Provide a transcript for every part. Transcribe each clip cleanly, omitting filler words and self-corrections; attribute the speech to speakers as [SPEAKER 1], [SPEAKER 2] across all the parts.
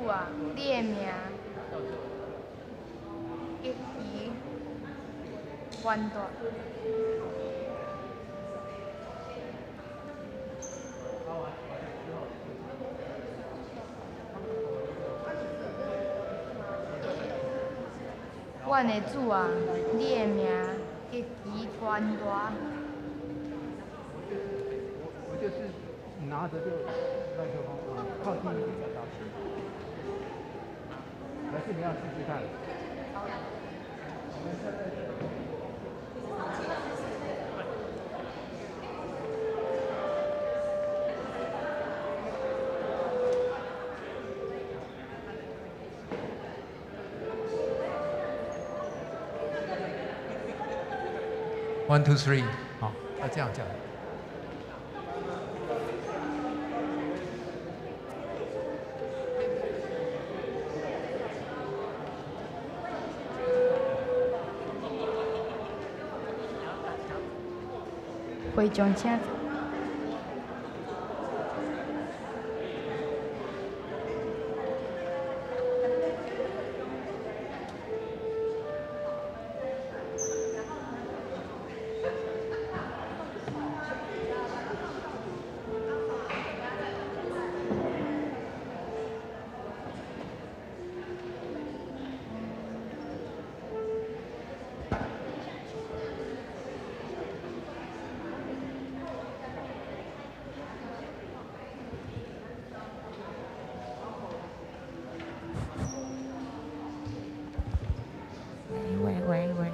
[SPEAKER 1] 主啊，你的名極其懸大。阮的主啊，你的名極其懸大。
[SPEAKER 2] 我就是拿着這個麥克風啊，靠近一點比較大聲。還是你要試試看？我們現在。One two three，好，要這樣講。
[SPEAKER 1] 會長請坐。
[SPEAKER 3] 喂喂喂。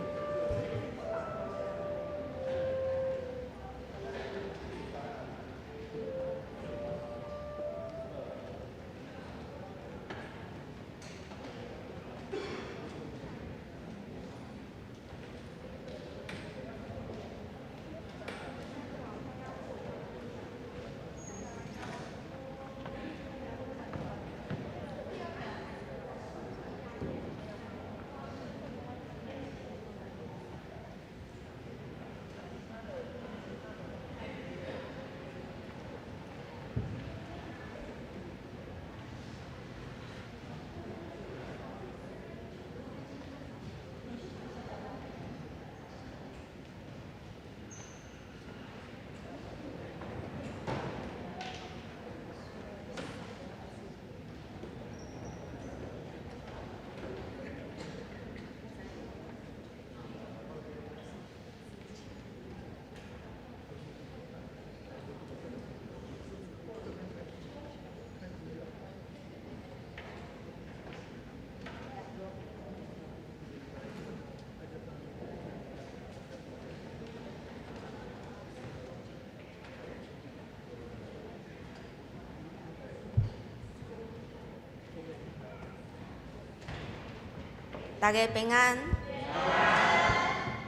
[SPEAKER 4] 大家平安。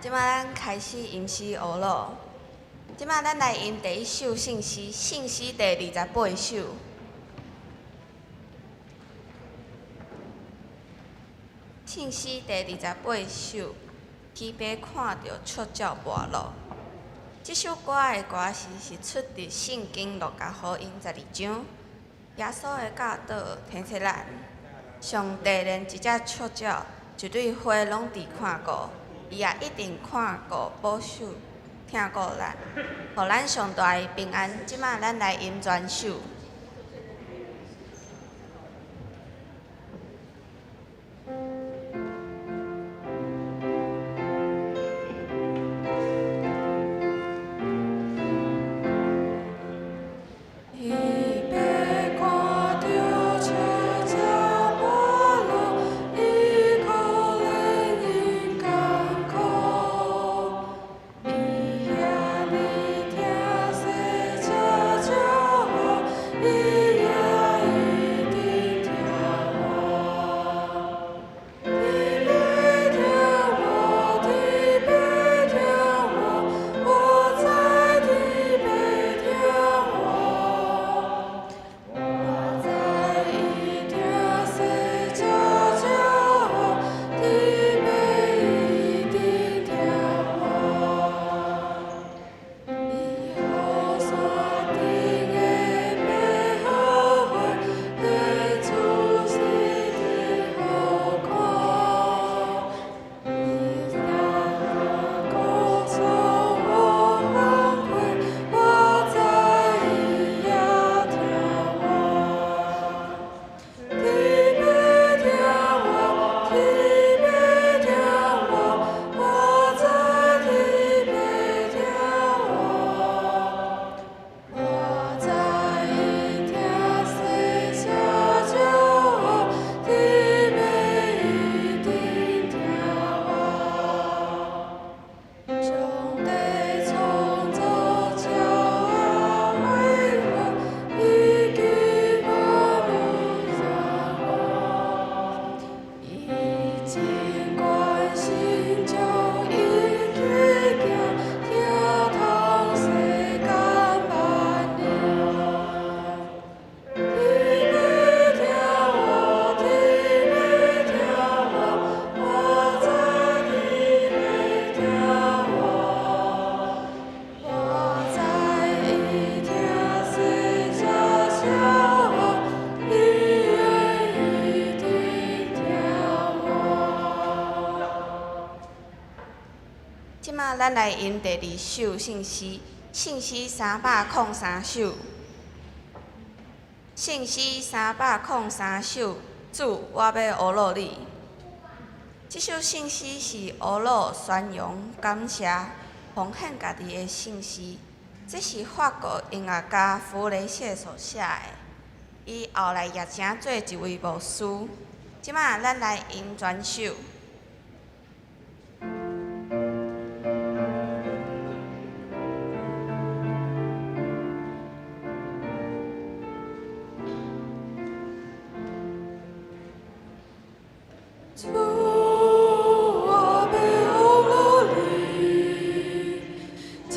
[SPEAKER 4] 這擺咱開始吟詩學魯。這擺咱來吟第一首聖詩，聖詩第28首。聖詩第二十八首，希伯看著觸鳥跋落。這首歌的歌詞是出佇聖經路加福音12章。耶穌的教導提醒咱，上帝連一隻觸鳥、一蕊花攏佇看顧，伊也一定看顧、保守、疼顧咱，予咱上大的平安。這擺咱來吟全首。伊馬咱來吟第二首聖詩，聖詩303首。聖詩303首，主，我欲呵咾你。這首聖詩是呵咾宣揚感謝、奉獻家己的聖詩。這是法國音樂家弗雷謝所寫的。伊後來也請做一位牧師。這馬咱來吟全首。主，我欲呵咾你，盡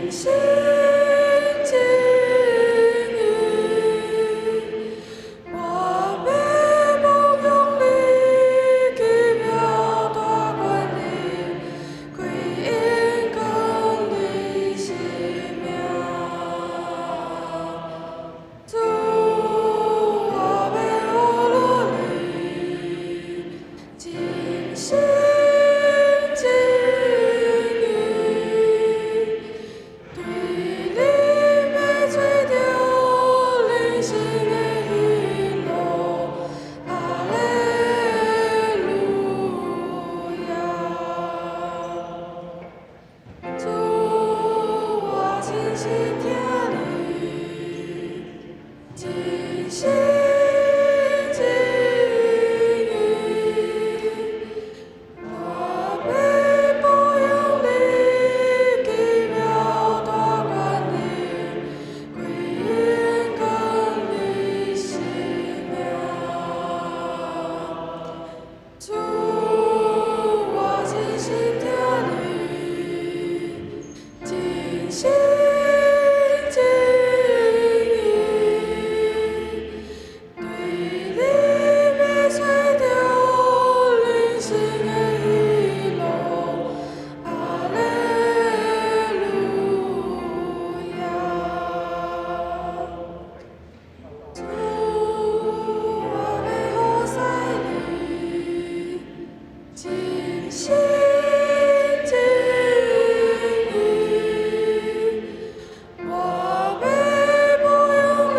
[SPEAKER 4] 心盡意，我欲褒揚你奇妙大權能，歸榮光你聖名。主，我欲呵咾你，盡心盡意，對你欲揣著人生的喜樂，哈利路亞。主，我真心疼你，盡心盡意，我欲褒揚你奇妙大權能，歸榮光你聖名。主，我真心疼你，盡心盡意，對你欲揣著人生的喜樂，哈利路亞。主，我欲服侍你，盡心盡意，我欲褒揚你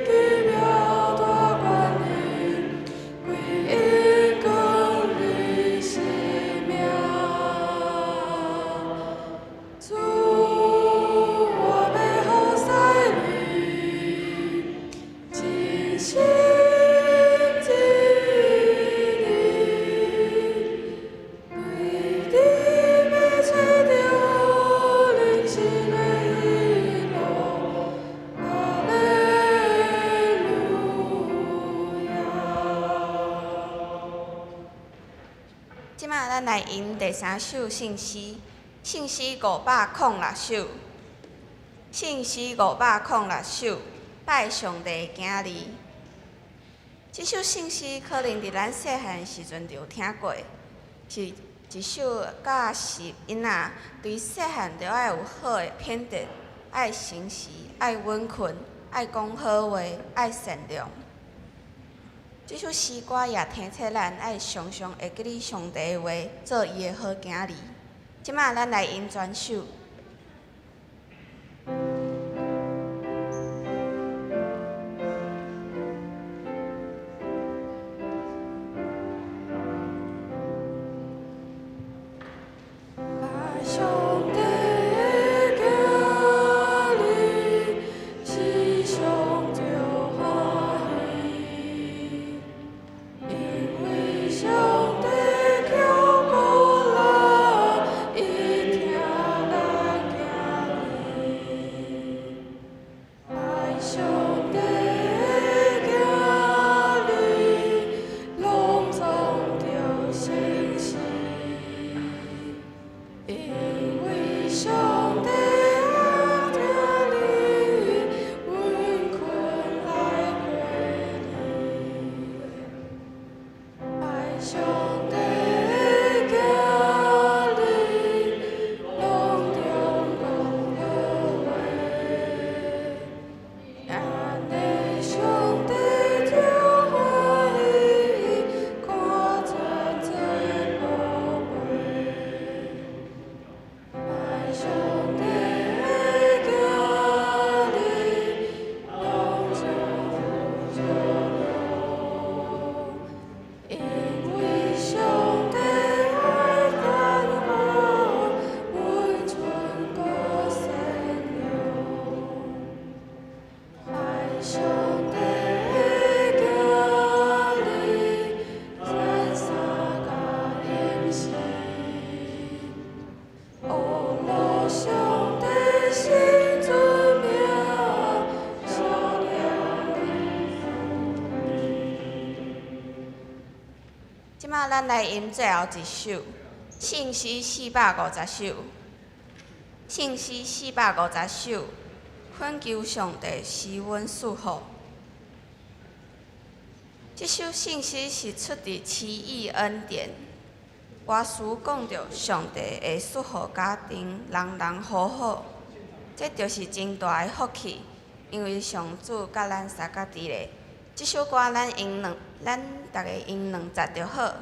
[SPEAKER 4] 奇妙大權能，歸榮光你聖名。主，我欲服侍你，盡心盡意，對你欲揣著人生的喜樂，哈利路亞。這馬咱來吟第三首聖詩，聖詩506首。聖詩506首，拜上帝的囝兒。這首聖詩可能佇咱細漢時陣就有聽過，是一首教示囡仔對細漢就愛有好的品德，愛誠實，愛穩困，愛講好話，愛善良。這首詩歌也提醒咱愛常常會記得上帝的話，做伊的好囝兒。這馬咱來吟全首。拜上帝的囝兒，是上著歡喜，因為上帝巧顧咱，伊疼咱。這馬咱來吟最後一首，聖詩450首。聖詩450首，懇求上帝施阮賜福。這首聖詩是出佇奇異恩典，歌詞講著上帝會賜予家庭人人和好，這就是真大的福氣，因為上主佮咱相佮佇咧。這首歌咱用兩，咱逐家用兩節就好。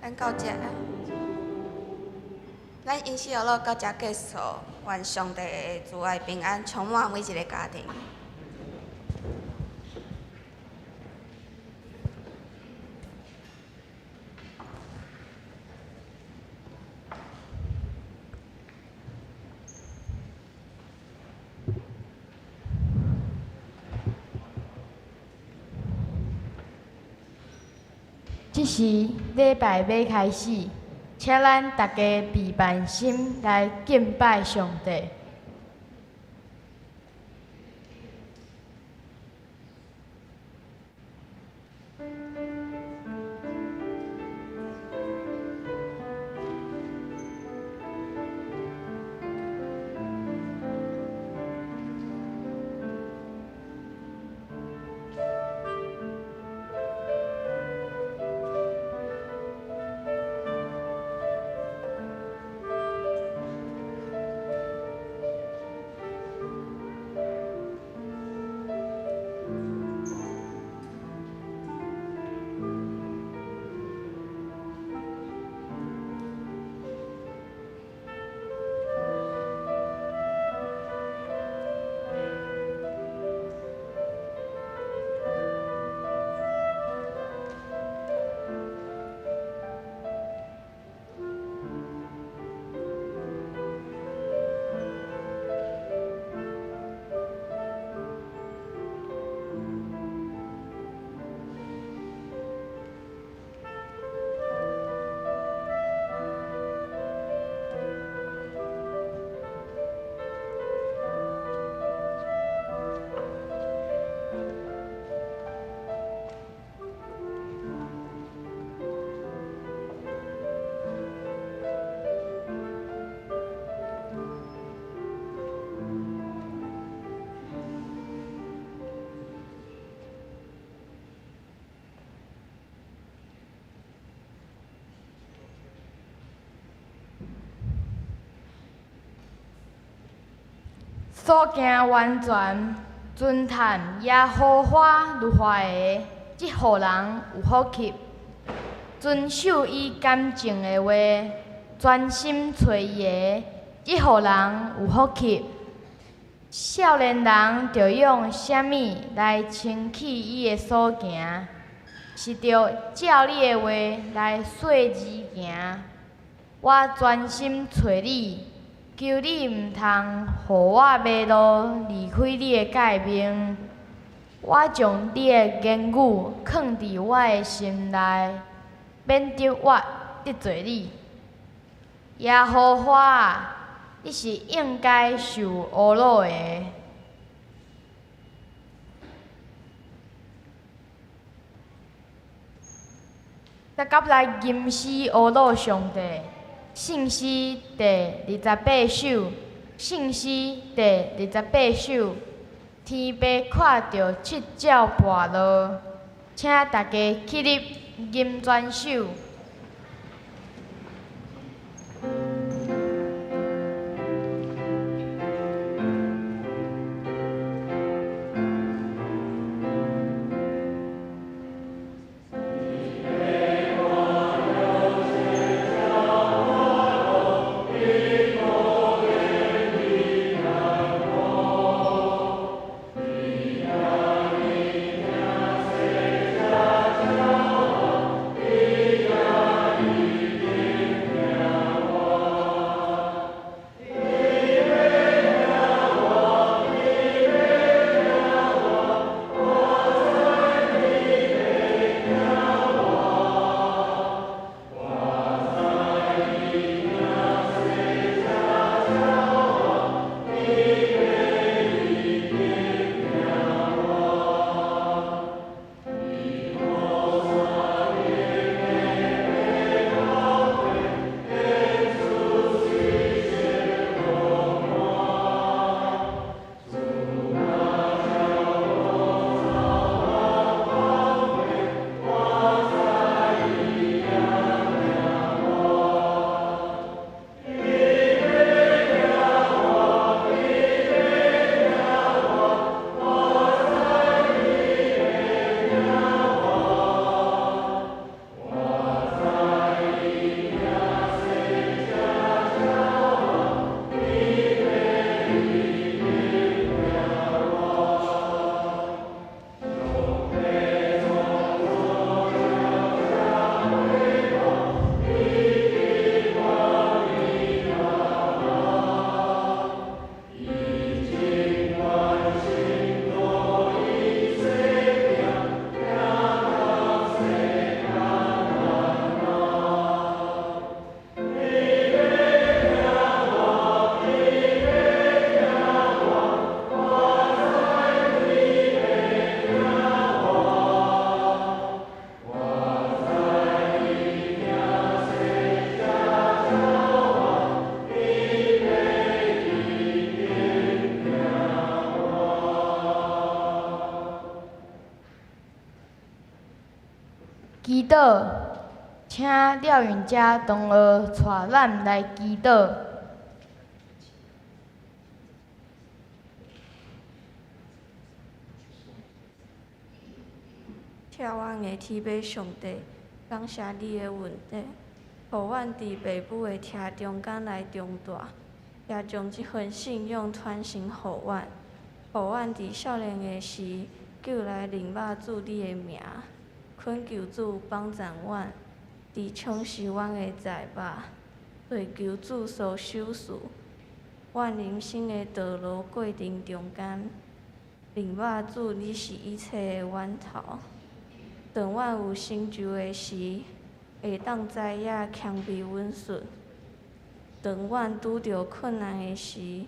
[SPEAKER 4] 咱到遮，咱吟詩學到遮結束，願上帝的慈愛平安充滿每一个家庭。
[SPEAKER 1] 這時禮拜欲開始，請咱逐家備辦心來敬拜上帝。所行完全，尊嘆耶和華律法的，這號人有福氣；遵守伊監正的話，專心揣伊的，這號人有福氣。少年人著用啥物來清去伊的所行？是著照你的話來細膩行。我專心揣你。求你毋通予我迷路，離開你的誡命。我將你的言語囥佇我的心內，免得我得罪你。耶和華啊，你是應該受呵咾的。逐家來吟詩呵咾上帝。聖詩第28首，聖詩第28首，天父看著七鳥跋落，請大家起立吟全首。祈禱，請廖允嘉同學帶咱來祈禱。
[SPEAKER 5] 疼阮的天父上帝，感謝你的恩典，予阮佇父母的疼中間來長大，也將這份信仰傳承予阮，予阮佇少年的時就來認捌主你的名，懇求主幫贊阮，佇充實阮的財物，追求主所賞賜，阮人生的道路過程中間，認捌主你是一切的源頭。當阮有成就的時，會當知影謙卑穩順；當阮拄著困難的時，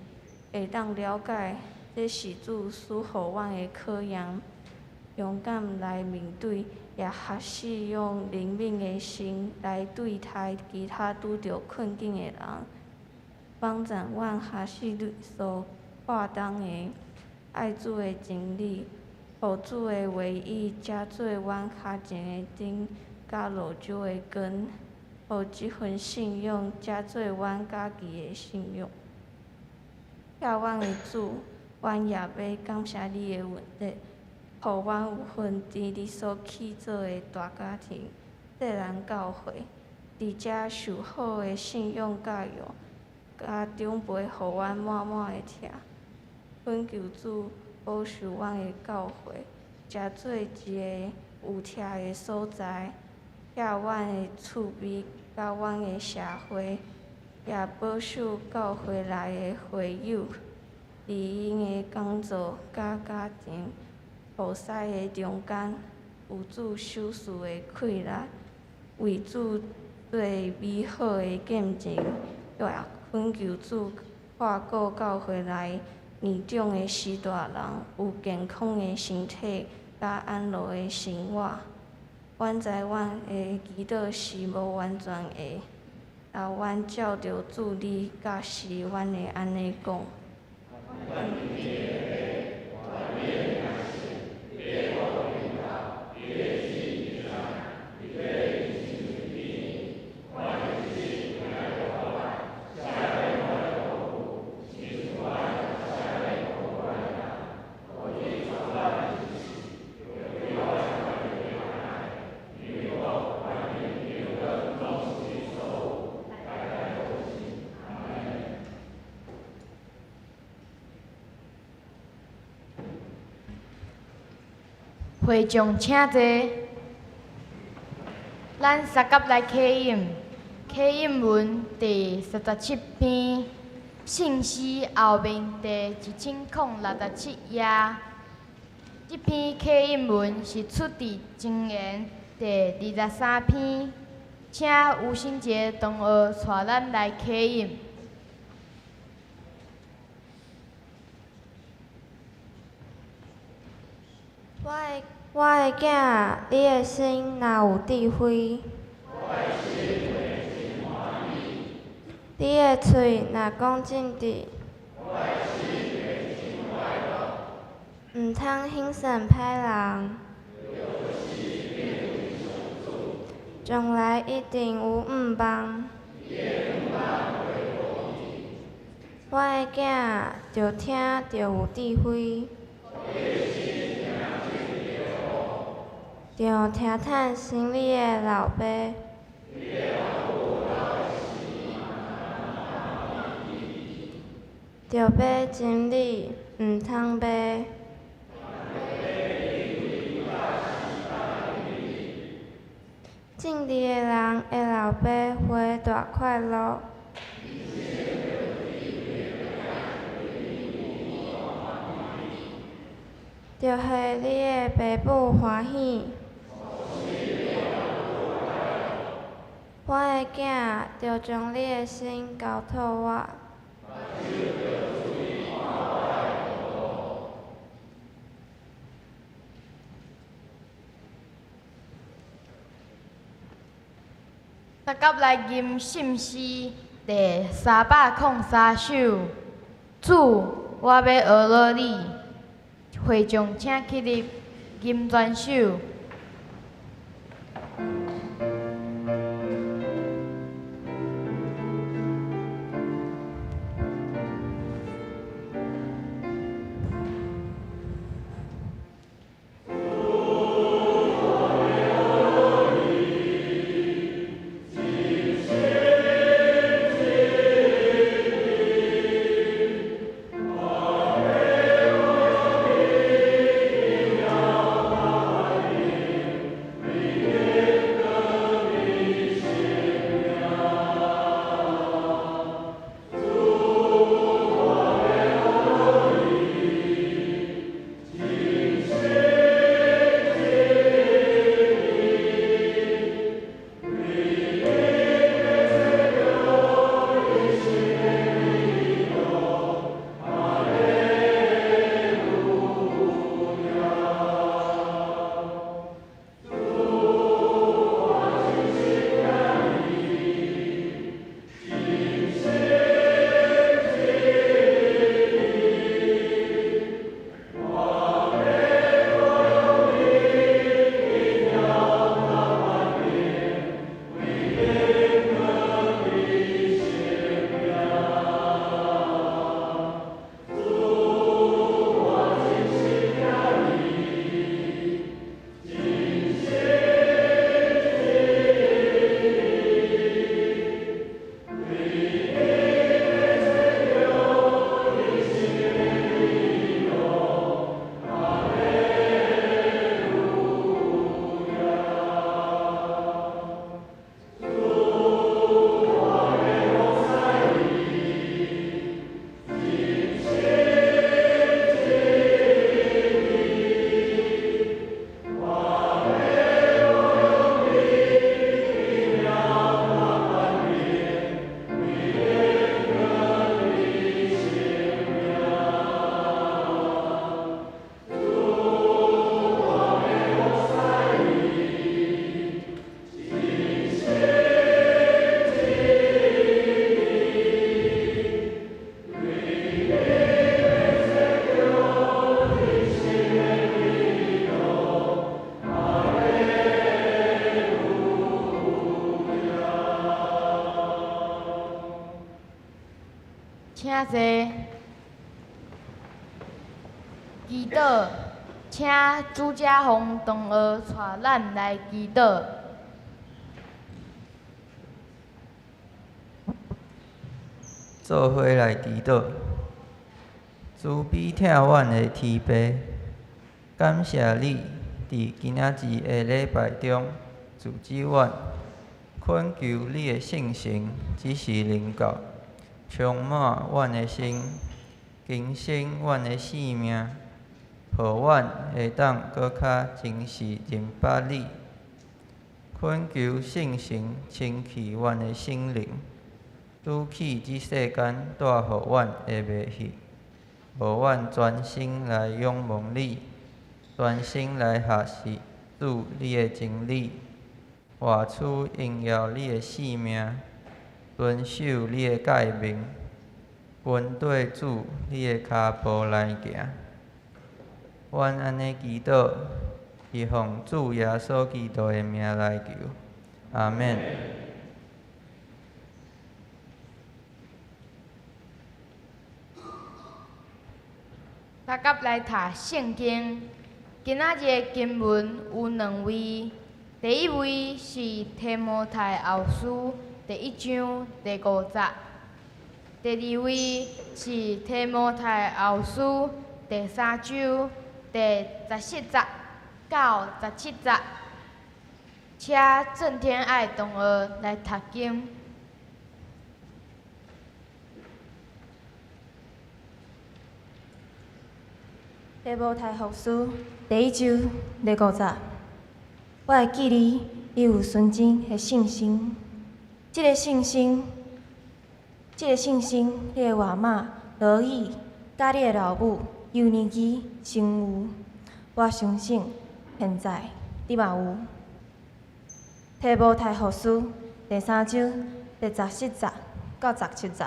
[SPEAKER 5] 會當了解這是主賜予阮的考驗，勇敢來面對，也學習用憐憫的心來對待其他拄著困境的人，幫助阮學習你所教導的愛主的真理。予主的話語成做阮跤前的燈，佮路石的光，予這份信仰成做阮家己的信仰。疼阮的主，阮也欲感謝你的恩典，予阮有份佇你所起做的大家庭——世人教會，佇遮受好的信仰教育，佮長輩予阮滿滿的疼。懇求主保守阮的教會，成做一个有疼的所在，疼阮的厝邊佮阮的社會，也保守教會內的會友，佇𪜶的工作佮家庭服侍的中間，有主賞賜的氣力，為主做美好的見證。也懇求主看顧教會內年長的序大人有健康的身體佮安樂的生活。阮知阮的祈禱是無完全的，但阮照著主你教示阮的按呢講。
[SPEAKER 1] 會眾請坐，咱相佮來啟應，啟應文第37篇，聖詩後面第1067頁。這篇啟應文是出佇箴言第23篇，請吳新傑同學帶咱來啟應。
[SPEAKER 4] 我的囝啊，你的心若有智慧，你的喙若講正直，毋通興算歹人，將來一定有向望。我的囝啊，著聽著有智慧。著聽趁生你的老爸。著買真理，毋通賣。正直的人的老爸會大快樂。著予你的爸母歡喜。我的囝啊，著將你的心交託我。
[SPEAKER 1] 相佮來吟聖詩第303首，主，我欲學落你。會眾請起立，吟全首。請坐。祈禱，請朱家宏同學帶咱來祈禱。
[SPEAKER 6] 做伙來祈禱，慈悲疼阮的天父，感謝你佇今仔日的禮拜中組織阮，懇求你的聖神指示靈教，充滿阮的心，更新阮的生命，予阮會當閣較真實認捌你。懇求聖神清氣阮的心靈，除去這世間帶予阮的迷惑，予阮專心來仰望你，專心來學習主你的真理，活出榮耀你的生命，遵守你的誡命，跟綴主你的跤步來行。阮按呢祈禱，是奉主耶穌基督的名來求，阿們。
[SPEAKER 1] 大家來讀聖經，今仔日的經文有兩位，第一位是提摩太後書第一章第五節，第二位是提摩太後書第三章第十四節到十七節。請鄭天愛同學來讀經。
[SPEAKER 5] 提摩太後書第一章第五節，我會記你，你有純真的信心。這个信心，這个信心，你的外媽羅以，佮你的老母尤尼基先有。我相信現在你嘛有。提摩太後書第三章第十四節到十七節，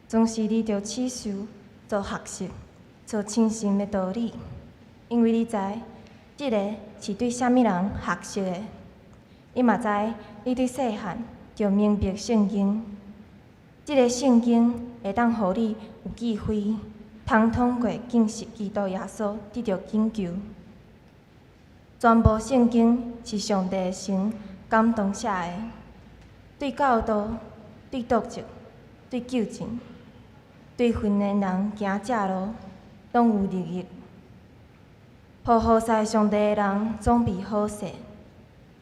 [SPEAKER 5] 總是你著持守做學習、做親信的道理，因為你知這个是對啥物人學習的。你嘛知你對細漢就明白聖經，這个聖經會當予你有智慧，通通過認識基督耶穌得著拯救。全部聖經是上帝的神感動寫的，對教導、對督責、對糾正、對訓練人行正路，攏有利益。予服侍上帝的人準備好勢，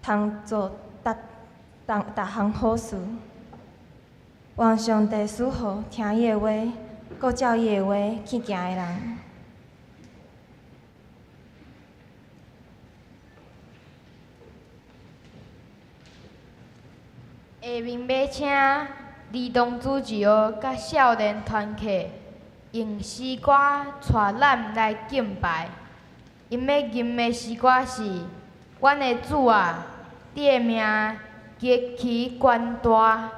[SPEAKER 5] 通做逐逐逐項好事。願上帝賜予聽伊的話，閣照伊的話去行的人。
[SPEAKER 1] 下面欲請兒童主日學佮少年團契用詩歌帶咱來敬拜。𪜶欲吟的詩歌是：阮的主啊，你的名極其懸大。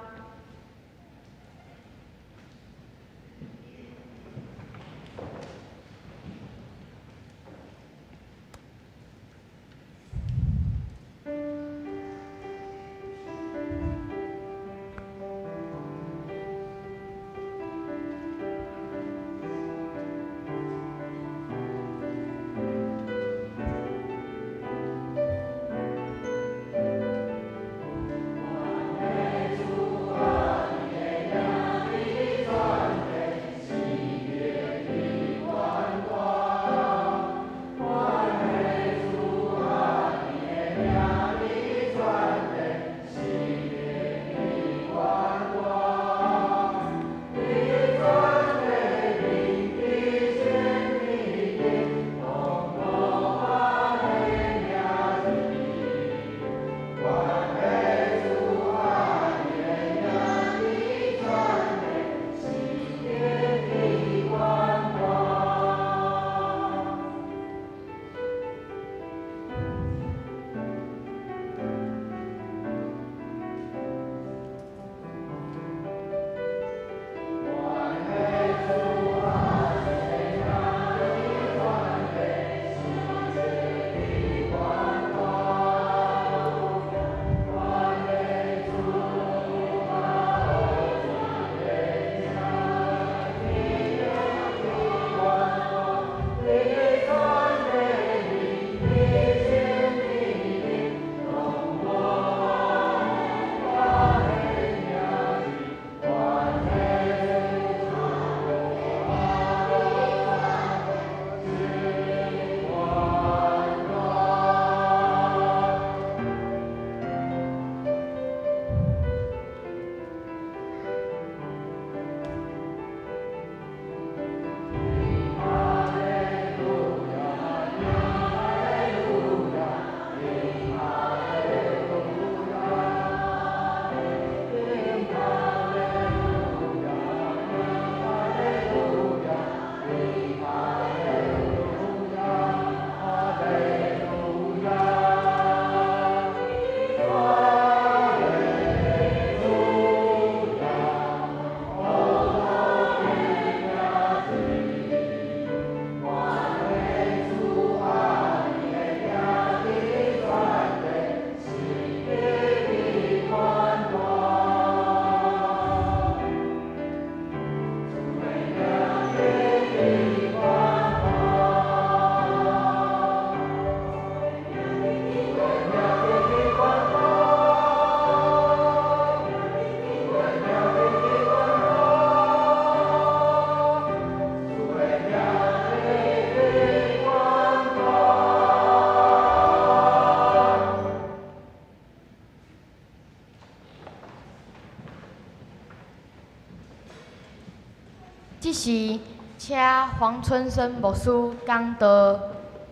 [SPEAKER 1] 這時，請黃春生牧師講道，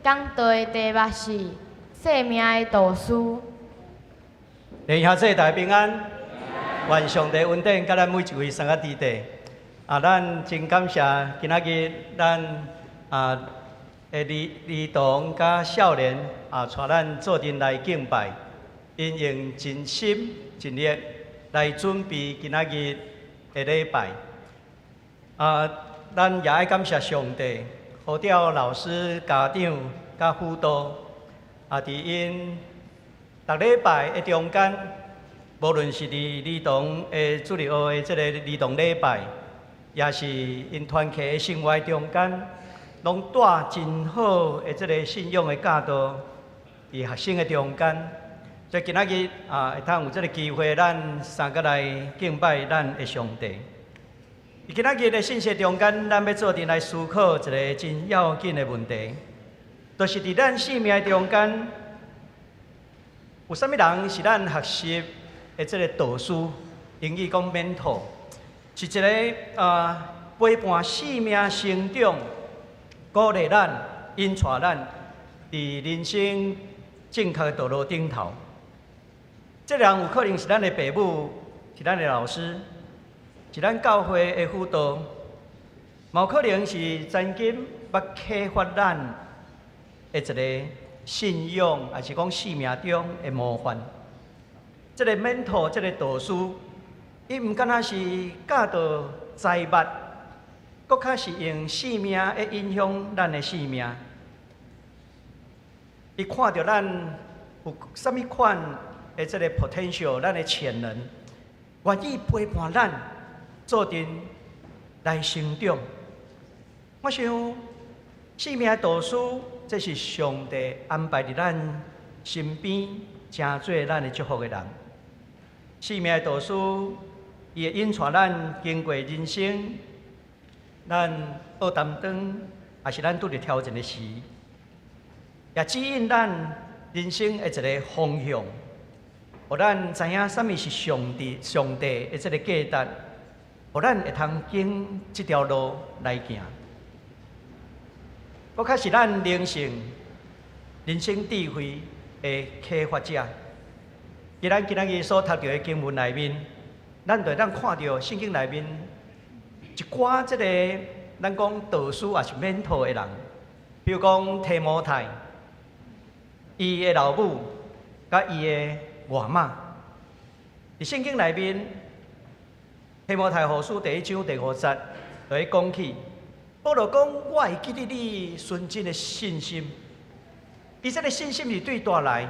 [SPEAKER 1] 講道的題目是生命的導師。
[SPEAKER 7] 弟兄姊妹大家平安，願上帝恩典佮咱每一位三個弟弟。啊，咱真感謝今仔日咱的兒童佮少年啊，帶咱做陣來敬拜，𪜶用盡心盡力來準備今仔日的禮拜。啊，咱也愛感謝上帝，呼召老師、家長佮輔導，啊，佇𪜶逐禮拜的中間，無論是佇兒童的主日學的這個兒童禮拜，也是𪜶團契的生活中間，攏帶真好的這個信仰的教導，佇學生的中間。所以今仔日啊，會通有這個機會，咱三個來敬拜咱的上帝。佇今仔日的信息中間，咱欲做陣來思考一个真要緊的問題，就是佇咱生命中間，有啥物人是咱學習的這个導師？英語講 mentor，是一个陪伴生命成長、鼓勵咱、引帶咱佇人生正確的道路頂頭。這个人有可能是咱的爸母，是咱的老師，是咱教會的輔導，嘛有可能是曾經捌啟發咱的一个信仰，抑是講生命中的模範。這个 mentor，這个導師，伊毋干焦是教導財物，閣較是用生命來影響咱的生命。伊看著咱有啥物款的這个 potential，咱的潛能，願意陪伴咱做陣來成長。我想，生命導師，這是上帝安排佇咱身邊，成做咱的祝福的人。生命導師，伊會引帶咱經過人生，咱學擔當，抑是咱拄著挑戰的時，也指引咱人生的一个方向，予咱知影啥物是上帝的這个價值，予咱會通經這條路來行。閣較是咱靈性、人生智慧的啟發者。佇咱今仔日所讀著的經文內面，咱就會當看著聖經內面一寡這个咱講導師抑是 mentor 的人，比如講提摩太，伊的老母佮伊的外媽，佇聖經內面，提摩太後書第一章第五節就咧講起，保羅講：我會記得你純真的信心，伊這个信心是對佗來，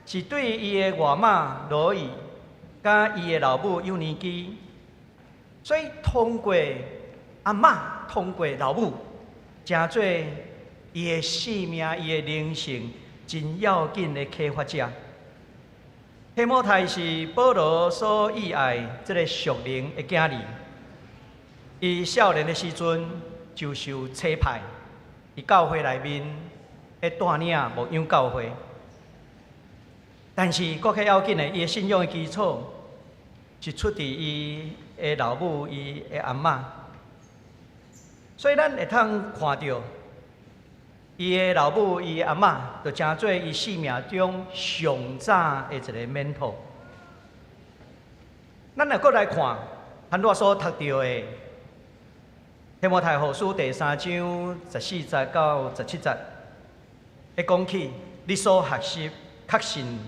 [SPEAKER 7] 是對伊的外媽羅以，佮伊的老母友尼基，所以通過阿嬤，通過老母，成做伊的生命、伊的靈性真要緊的啟發者。提摩太是保羅所喜愛這个屬靈的囝兒，伊少年的時陣就受差派，佇教會內面咧帶領牧養教會。但是閣較要緊的，伊的信仰的基礎是出佇伊的老母、伊的阿嬤，所以咱會通看著伊的老母、伊的阿嬤，就成做伊生命中上早的一个 mentor。咱若閣來看，咱拄仔所讀著的提摩太後書第三章14節到17節，會講起你所學習、確信，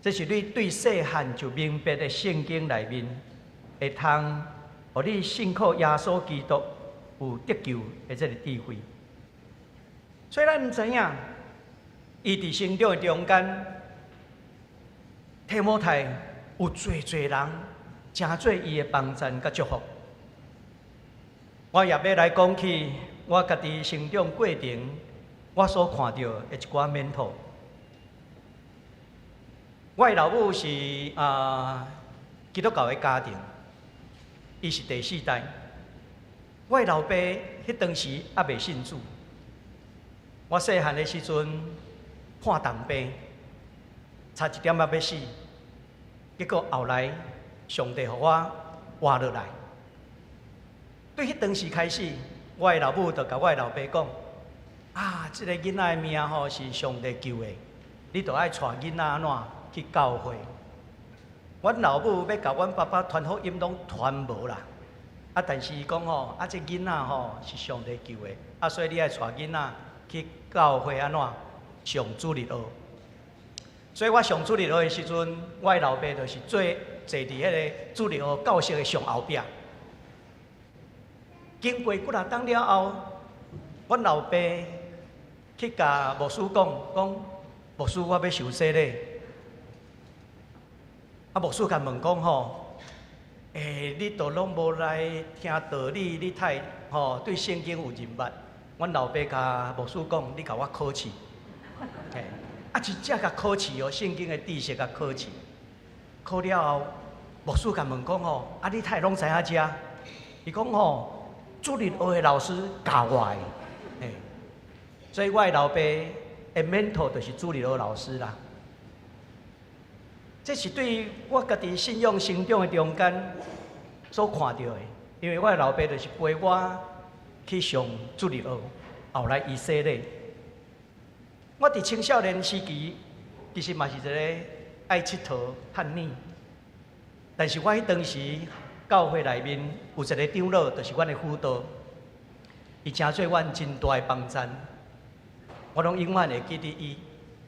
[SPEAKER 7] 這是你對細漢就明白的聖經內面，會通予你信靠耶穌基督有得救的這个智慧。所以咱知影，伊佇成長的中間，提摩太有濟濟人成做伊的幫贊佮祝福。我也欲來講起我家己成長過程，我所看著的一寡 mentor。我的老母是基督教的家庭，伊是第四代。我的老爸彼當時猶未信主。我細漢的時陣破重病，差一點仔欲死，結果後來上帝予我活落來。對彼當時開始，我的老母就共我的老爸講：啊，這个囡仔的命吼是上帝救的，你著愛帶囡仔按怎去教會。阮老母欲共阮爸爸傳福音，攏傳無啦。啊，但是伊講吼，啊，這囡仔吼是上帝救的，啊，所以你愛帶囡仔去教會按怎上主日學。所以我上主日學的時陣，我的老爸就是坐佇彼个主日學教室的上後壁。經過幾若冬了後，阮老爸去共牧師講，講牧師，我欲受洗禮。啊，牧師共問講吼，欸，你都攏無來聽道理，你太吼對聖經有認捌？阮老爸共牧師講，你共我考試。嘿，啊，真正共考試哦，聖經的知識共考試。考了後，牧師共問講吼，啊，你太攏知影遮？伊講吼，主日學的老師教我的，嘿，所以我的老爸的 mentor 就是主日學老師啦。這是對我家己信仰成長的中間所看著的，因為我的老爸就是陪我去上主日學，後來伊洗禮。我佇青少年時期，其實嘛是一个愛𨑨迌、叛逆，但是我彼當時教會內面有一个長老，就是阮的輔導，伊成做阮真大的幫贊，我攏永遠會記得伊。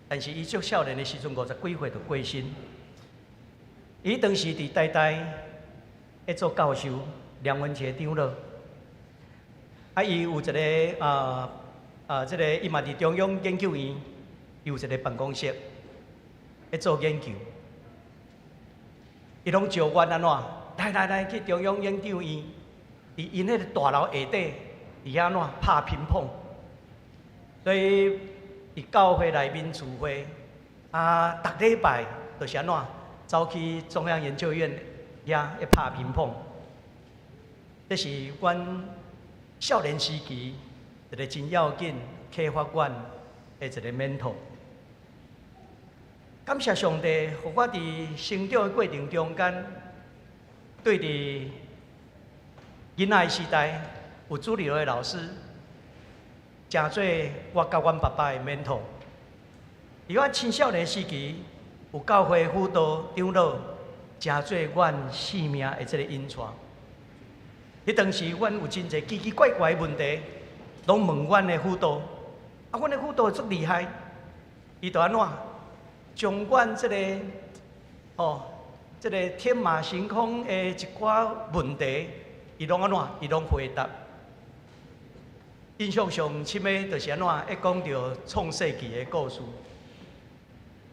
[SPEAKER 7] 但是伊足少年的時陣，五十幾歲就過身。伊當時佇台大咧做教授，梁文傑長老。啊，伊有一个啊啊，這个伊嘛佇中央研究院，伊有一个辦公室咧做研究。伊攏召阮按怎？來來來，去中央研究院，佇𪜶彼个大樓下底，佇遐按怎拍乒乓。所以佇教會內面聚會，啊，逐禮拜就是按怎？走去中央研究院遐咧拍乒乓。這是阮少年時期一个真要緊啟發阮的一个 mentor。感謝上帝，予我佇成長的過程中間，對佇囡仔的時代有主日學的老師，成做我佮阮爸爸的 mentor。佇我青少年時期，有教會輔導長老，成做阮生命的這个引帶。彼當時，阮有真濟奇奇怪怪的問題，攏問阮的輔導。啊，阮的輔導足厲害，伊就按怎將阮這个哦，這个天馬行空的一寡問題，伊攏按怎？伊攏回答。印象上深的，就是按怎？會講著創世記的故事。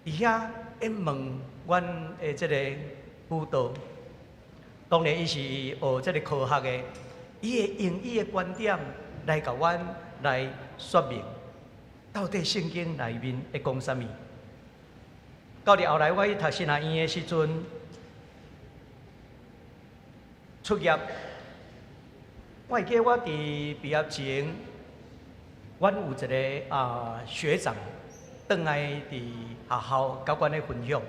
[SPEAKER 7] 佇遐一問阮的這个輔導，當然伊是學這个科學的，伊會用伊的觀點來共阮來說明，到底聖經內面咧講啥物。到佇後來我去讀神學院的時陣，出業，我會記得我佇畢業前，阮有一个啊學長，轉來佇學校佮阮咧分享，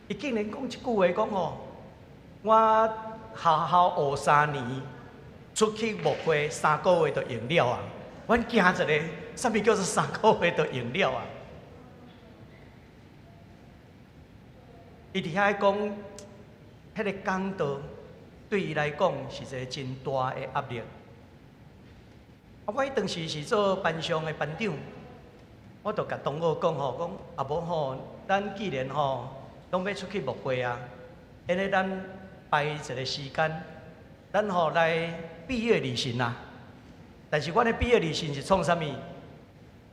[SPEAKER 7] 伊竟然講一句話，講吼，我學校學三年，出去牧會三個月就用了啊！阮驚一个，啥物叫做三個月就用了啊？伊佇遐講，彼个講道對伊來講是一个真大的壓力。啊，我彼當時是做班上的班長，我就共同學講吼，講啊無吼，咱既然吼攏欲出去牧會啊，按呢咱排一个時間，咱吼來畢業旅行啊。但是阮的畢業旅行是創啥物？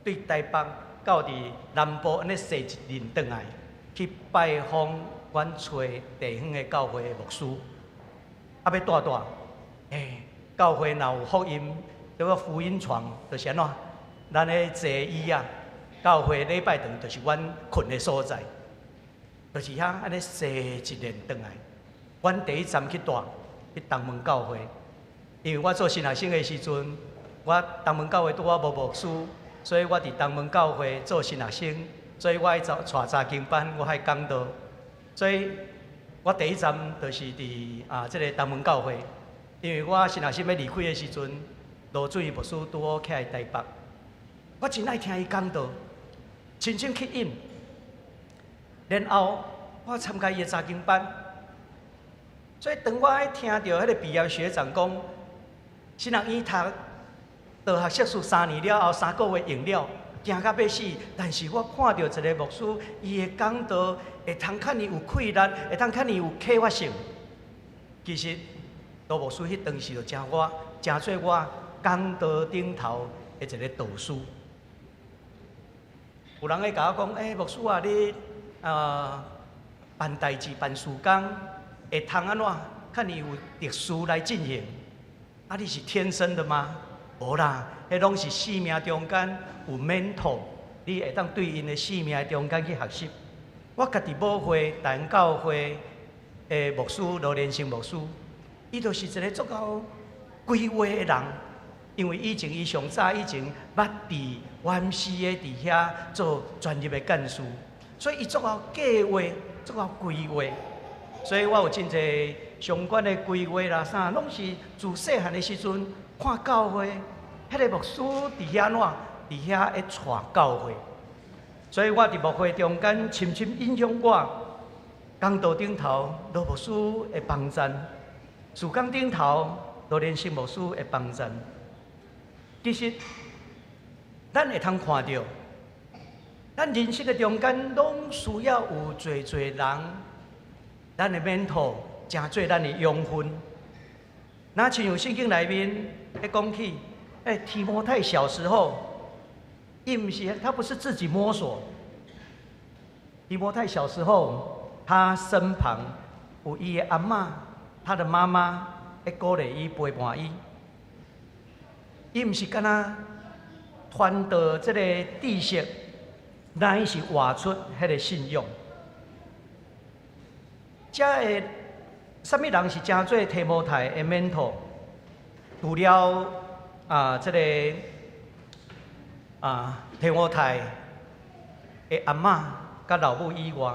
[SPEAKER 7] 對台北到佇南部按呢踅一輪轉來，去拜訪阮揣地方的教會的牧師。啊，欲蹛佗？欸，教會若有福音，這個福音床，就是按怎？咱咧坐椅仔，教會禮拜堂就是阮睏的所在，就是遐按呢踅一輪轉來。阮第一站去蹛去東門教會，因為我做新學生的時陣，我東門教會拄好無牧師，所以我佇東門教會做新學生，所以我愛走帶查經班，我愛講道，所以我第一站就是佇啊這个東門教會，因為我新學生欲離開的時陣，羅俊牧師拄好徛佇台北，我真愛聽伊講道，深深吸引。然後我參加伊的查經班，所以當我聽著彼個畢業學長講，神學院讀道學碩士3年了後，3個月用了，驚甲欲死。但是我看著一个牧師，伊的講道會通較爾有氣力，會通較爾有啟發性。其實羅牧師彼當時就成我，成做我講道頂頭的一个導師。有人會共我講，欸，牧師啊，你辦代誌、辦事工，會通按怎？較爾有特殊來進行？啊，你是天生的嗎？無啦，彼攏是生命中間有 mentor，你會當對𪜶的生命中間去學習。我家己母會大安教會的牧師羅連生牧師，伊就是一个足夠規劃的人，因為以前伊上早以前捌佇 YMCA 佇遐做專業的幹事，所以伊足夠計劃，足夠規劃。所以我有真濟相關的規劃啦，啥攏是自細漢的時陣看教會，彼个牧師佇遐怎，佇遐咧帶教會。所以我佇牧會中間深深影響我，講道頂頭羅牧師的幫贊，事工頂頭羅連生牧師的幫贊。其實，咱會通看著，咱人生的中間攏需要有濟濟人，咱的 mentor，成做咱的養分。若親像聖經內面咧講起，欸，提摩太小時候，伊毋是，他不是自己摸索。提摩太小時候，他身旁有伊的阿嬤，他的媽媽咧鼓勵伊、陪伴伊。伊毋是干焦傳導這個知識，乃是活出彼个信仰。遮的啥物人是成做提摩太的 mentor？除了這个提摩太的阿嬤佮老母以外，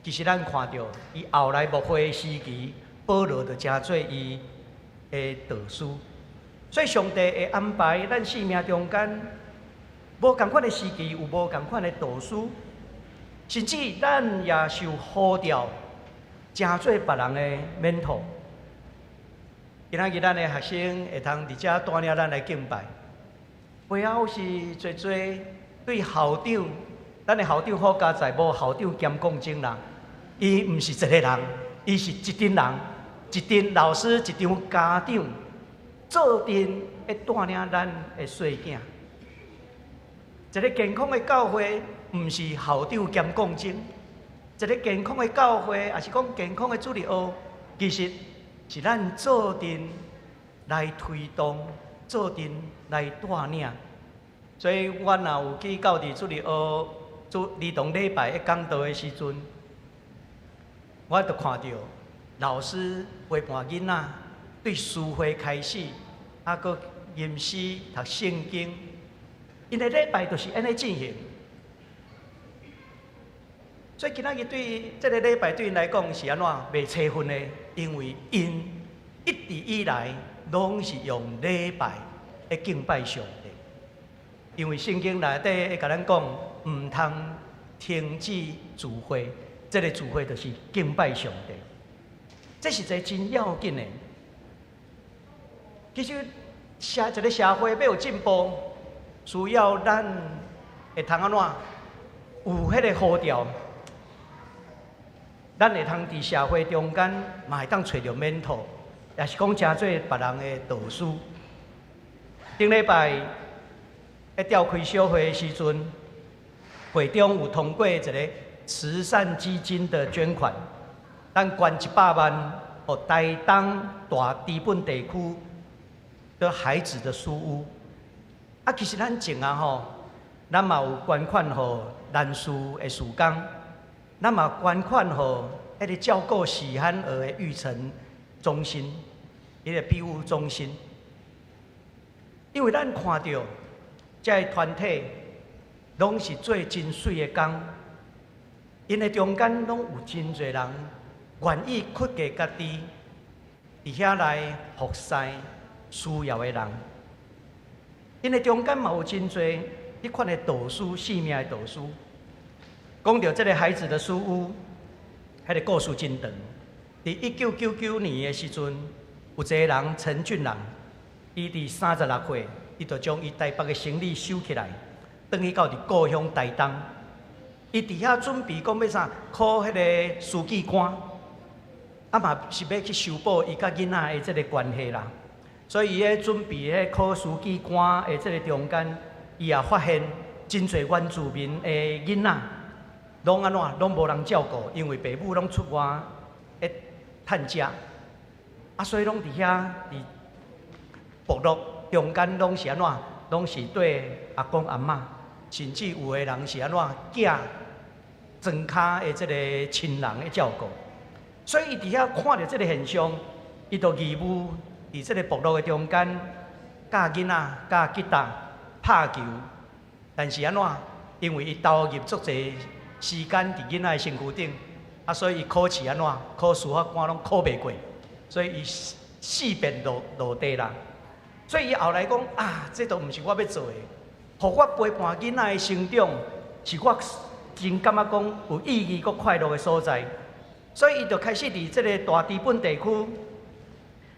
[SPEAKER 7] 其實咱看著伊後來牧會的時期，保羅就成做伊的導師。所以上帝會安排咱生命中間無仝款的時期，有無仝款的導師，甚至咱也受呼召，成做別人的 mentor。今仔日咱的學生會通佇遮帶領咱來敬拜，背後是濟濟對校長，咱的校長好佳哉，無校長兼講證人，伊毋是一个人，伊是一陣人，一陣老師，一場家長，做陣會帶領咱的細囝。一个健康的教會，毋是校長兼講證，一个健康的教會，抑是講健康的主日學，其實是咱做陣來推動，做陣來帶領。所以，我若有去到佇主日學、主兒童禮拜咧講道的時陣，我就看著老師陪伴囡仔，對書會開始，閣吟詩、讀聖經，𪜶的禮拜就是按呢進行。所以今仔日對這个禮拜對𪜶來講是按怎袂凄薰的，因為𪜶一直以來攏是用禮拜來敬拜上帝。因為聖經內底會共咱講，毋通停止聚會，這个聚會就是敬拜上帝。這是一个真要緊的。其實一个社會欲有進步，需要咱會通按怎有彼个呼召，咱會通佇社會中間嘛會當揣著 mentor，也是講成做別人的導師。頂禮拜咧召開小會的時陣，會中有通過一個慈善基金的捐款，咱捐100萬，予台東大知本地區的孩子的書屋。啊，其實咱前啊吼，咱嘛有捐款予南事的事工，咱嘛捐款予彼个照顧喜憨兒的育成中心，彼个庇護中心。因為咱看著這个團體攏是做真媠的工，𪜶的中間攏有真濟人願意屈過家己。佇遐來服侍需要的人。𪜶的中間嘛有真濟彼款的導師，性命的導師。講著這个孩子的書屋，彼个故事真長。佇1999年的時陣，有一个人陳俊朗，伊佇36歲，伊就將伊台北的行李收起來，轉去到佇故鄉台東。伊佇遐準備講欲啥，考彼个書記官，啊嘛是欲去修補伊佮囡仔的這个關係啦。所以伊咧準備彼考書記官的這个中間，伊也發現真濟原住民的囡仔，攏按怎，攏無人照顧，因為爸母攏出外咧趁食，啊，所以攏佇遐佇部落中間攏是按怎，攏是對阿公阿嬤，甚至有的人是按怎寄莊跤的這个親人咧照顧。所以伊佇遐看著這个現象，伊就義務佇這个部落的中間教囡仔、教吉他、拍球。但是按怎？因為伊投入足濟時間佇囡仔的身軀頂，啊，所以伊考試按怎？考司法官攏考袂過，所以伊四遍落落地啦。所以伊後來講啊，這都毋是我欲做的，予我陪伴囡仔的成長，是我真感覺講有意義閣快樂的所在。所以伊就開始佇這个大知本地區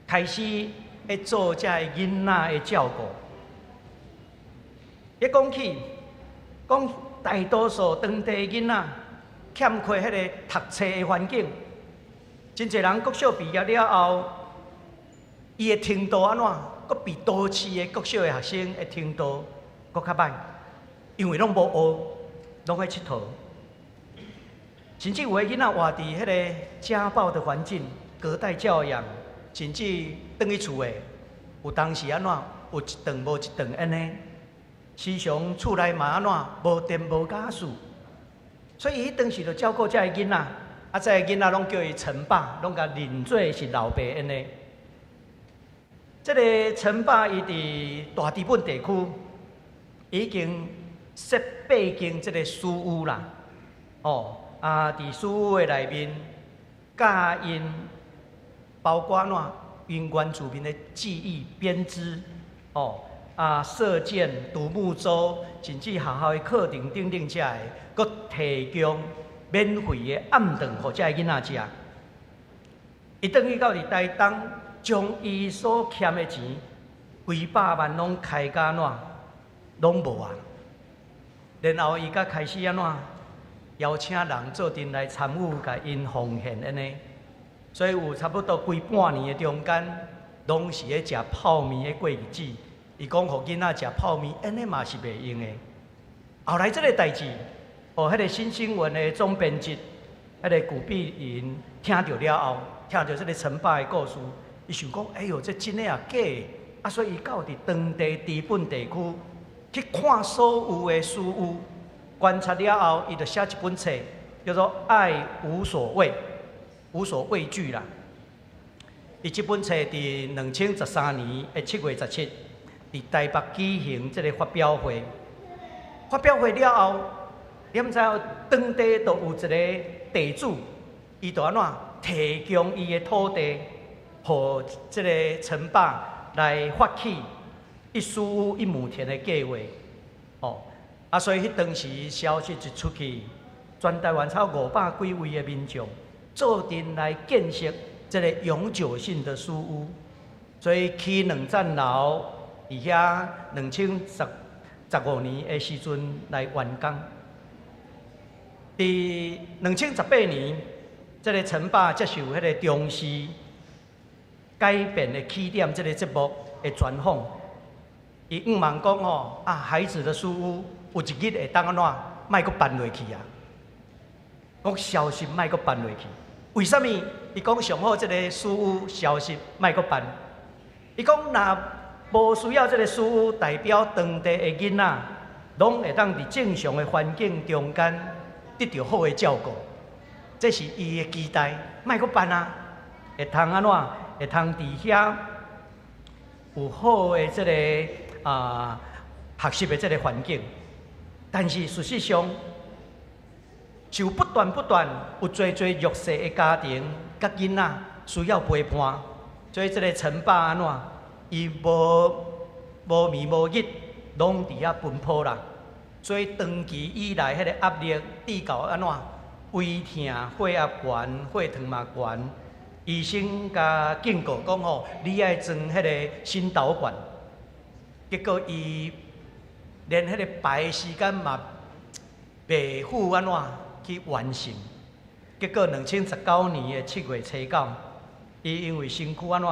[SPEAKER 7] 開始咧做這个囡仔的照顧。一講起，講大多數當地囡仔欠缺彼个讀冊的環境，真濟人國小畢業了後，伊的程度按怎，閣比都市的國小的學生的程度閣較䆀，因為攏無學，攏咧𨑨迌。甚至有的囡仔活佇彼个家暴的環境、隔代教養，甚至轉去厝的，有當時按怎，有一頓無一頓按呢，時常厝內嘛按怎，無電無家私，所以伊當時就照顧這个囡仔，啊，這个囡仔攏叫伊陳爸，攏共認做是老爸按呢。這个陳爸伊佇大知本地區已經設八間這个書屋啦，哦。啊！佇書屋的內面教𪜶，包括按怎用原住民的技藝編織，哦，啊，射箭、獨木舟，甚至學校的課程等等遮个，閣提供免費的暗頓予遮个囡仔食。伊轉去到佇台東，將伊所欠的錢幾百萬攏開甲按怎，攏無啊。然後伊才開始按怎？邀請人做陣來參與，共𪜶奉獻按呢，所以有差不多規半年的中間，攏是咧食泡麵咧過日子。伊講，予囡仔食泡麵，按呢嘛是袂用的。後來這个代誌，予彼个新新聞的總編輯，彼个古碧雲聽著了後，聽著這个陳爸的故事，伊想講：哎喲，這真的抑假的？啊，所以伊到佇當地知本地區去看所有的書屋。觀察了後，伊就寫一本冊，叫做《愛無所畏，無所畏懼》啦。伊這本冊佇2013年的7月17，佇台北舉行這个發表會。發表會了後，你毋知影當地就有一个地主，伊就按怎提供伊的土地，予這个陳爸來發起一書屋一畝田的計劃。哦。啊，所以彼當時消息一出去，全台灣超500幾位的民眾做陣來建設這个永久性的書屋，所以起兩層樓，佇遐2015年的時陣來完工。佇2018年，這个陳爸接受彼个中視改變的起點這个節目的專訪，伊向望講吼啊，孩子的書屋。有一日會當按怎，莫閣辦落去啊！講消息莫閣辦落去，為啥物？伊講上好這个書屋消息莫閣辦。伊講若無需要這个書屋，代表當地的囡仔攏會當佇正常的環境中間得著好的照顧，這是伊的期待。莫閣辦啊！會通按怎？會通佇遐有好的這个啊學習的這个環境。但是事實上，就不斷不斷有濟濟弱勢的家庭佮囡仔需要陪伴，所以這个陳爸按怎？伊無無眠無日，攏佇遐奔波啦。所以長期以來，彼个壓力致到按怎？胃疼、血壓懸、血糖嘛懸。醫生共警告講吼，你愛裝彼个心導管。結果伊連彼個排的時間嘛袂赴按怎去完成。結果2019年的7月初9，伊因為身軀按怎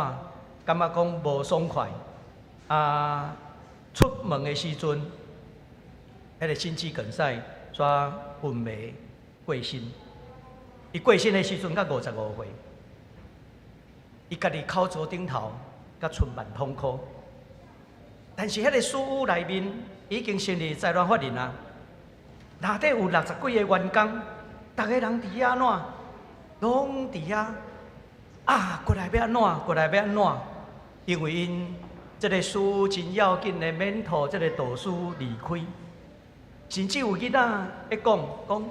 [SPEAKER 7] 感覺講無爽快，啊，出門的時陣，彼個心肌梗塞，煞昏迷過身。伊過身的時陣才55歲，伊家己哭桌頂頭，佮春萬痛苦。但是彼个書屋內面已經成立財團法人啊，內底有60幾个員工，逐个人佇遐按怎，攏佇遐啊，過來欲按怎，過來欲按怎？因為𪜶這个書屋真要緊的 mentor，這个導師離開，甚至有囡仔會講講，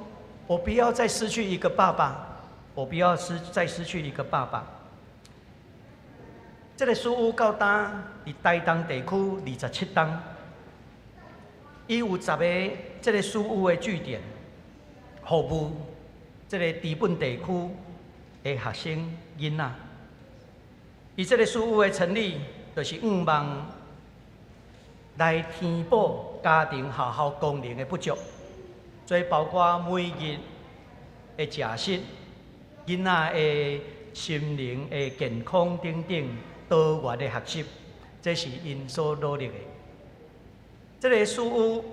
[SPEAKER 7] 我不要再失去一個爸爸，我不要再失去一個爸爸。這个書屋到今佇台東地區27冬，伊有10个這个書屋的據點，服務這个知本地區的學生囡仔。伊這个書屋的成立，就是向望來填補家庭學校功能的不足，所以包括每日的食食、囡仔的心靈的健康等等多元的學習，這是𪜶所努力的。這个書屋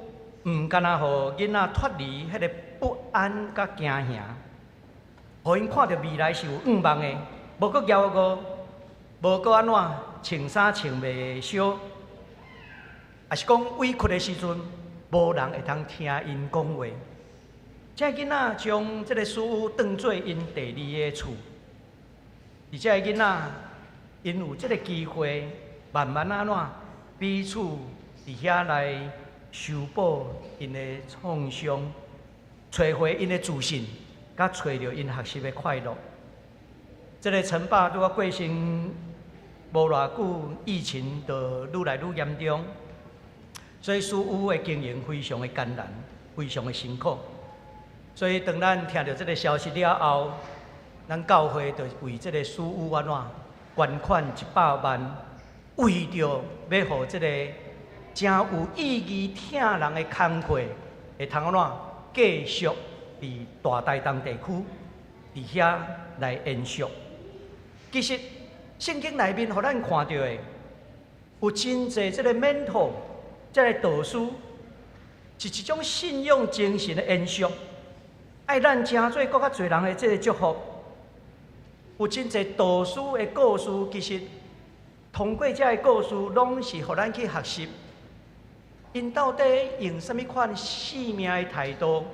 [SPEAKER 7] 毋干焦予囡仔脫離彼个不安佮驚嚇，予𪜶看著未來是有向望的，無閣驕傲，無閣按怎穿衫穿袂俗，抑是講委屈的時陣，無人會通聽𪜶講話。這个囡仔將這个書屋當做𪜶第二个厝，而這个囡仔𪜶有這个機會，慢慢按怎彼此佇遐來修補𪜶的創傷，找回𪜶的自信，佮揣著𪜶學習的快樂。這个陳爸拄仔過身無偌久，疫情就愈來愈嚴重，所以書屋的經營非常的艱難，非常的辛苦。所以當咱聽著這个消息了後，咱教會就為這个書屋按怎捐款100萬，為著欲予這个誠有意義疼人的工課，會通按怎繼續佇大台東地區佇遐來延續。其實聖經內面予咱看著的，有真濟這个 mentor，這个導師，是一種信仰精神的延續。愛咱成做閣較濟人的這个祝福，有真濟導師的故事，其實通過這个故事，攏是予咱去學習，𪜶到底用啥物款生命的態度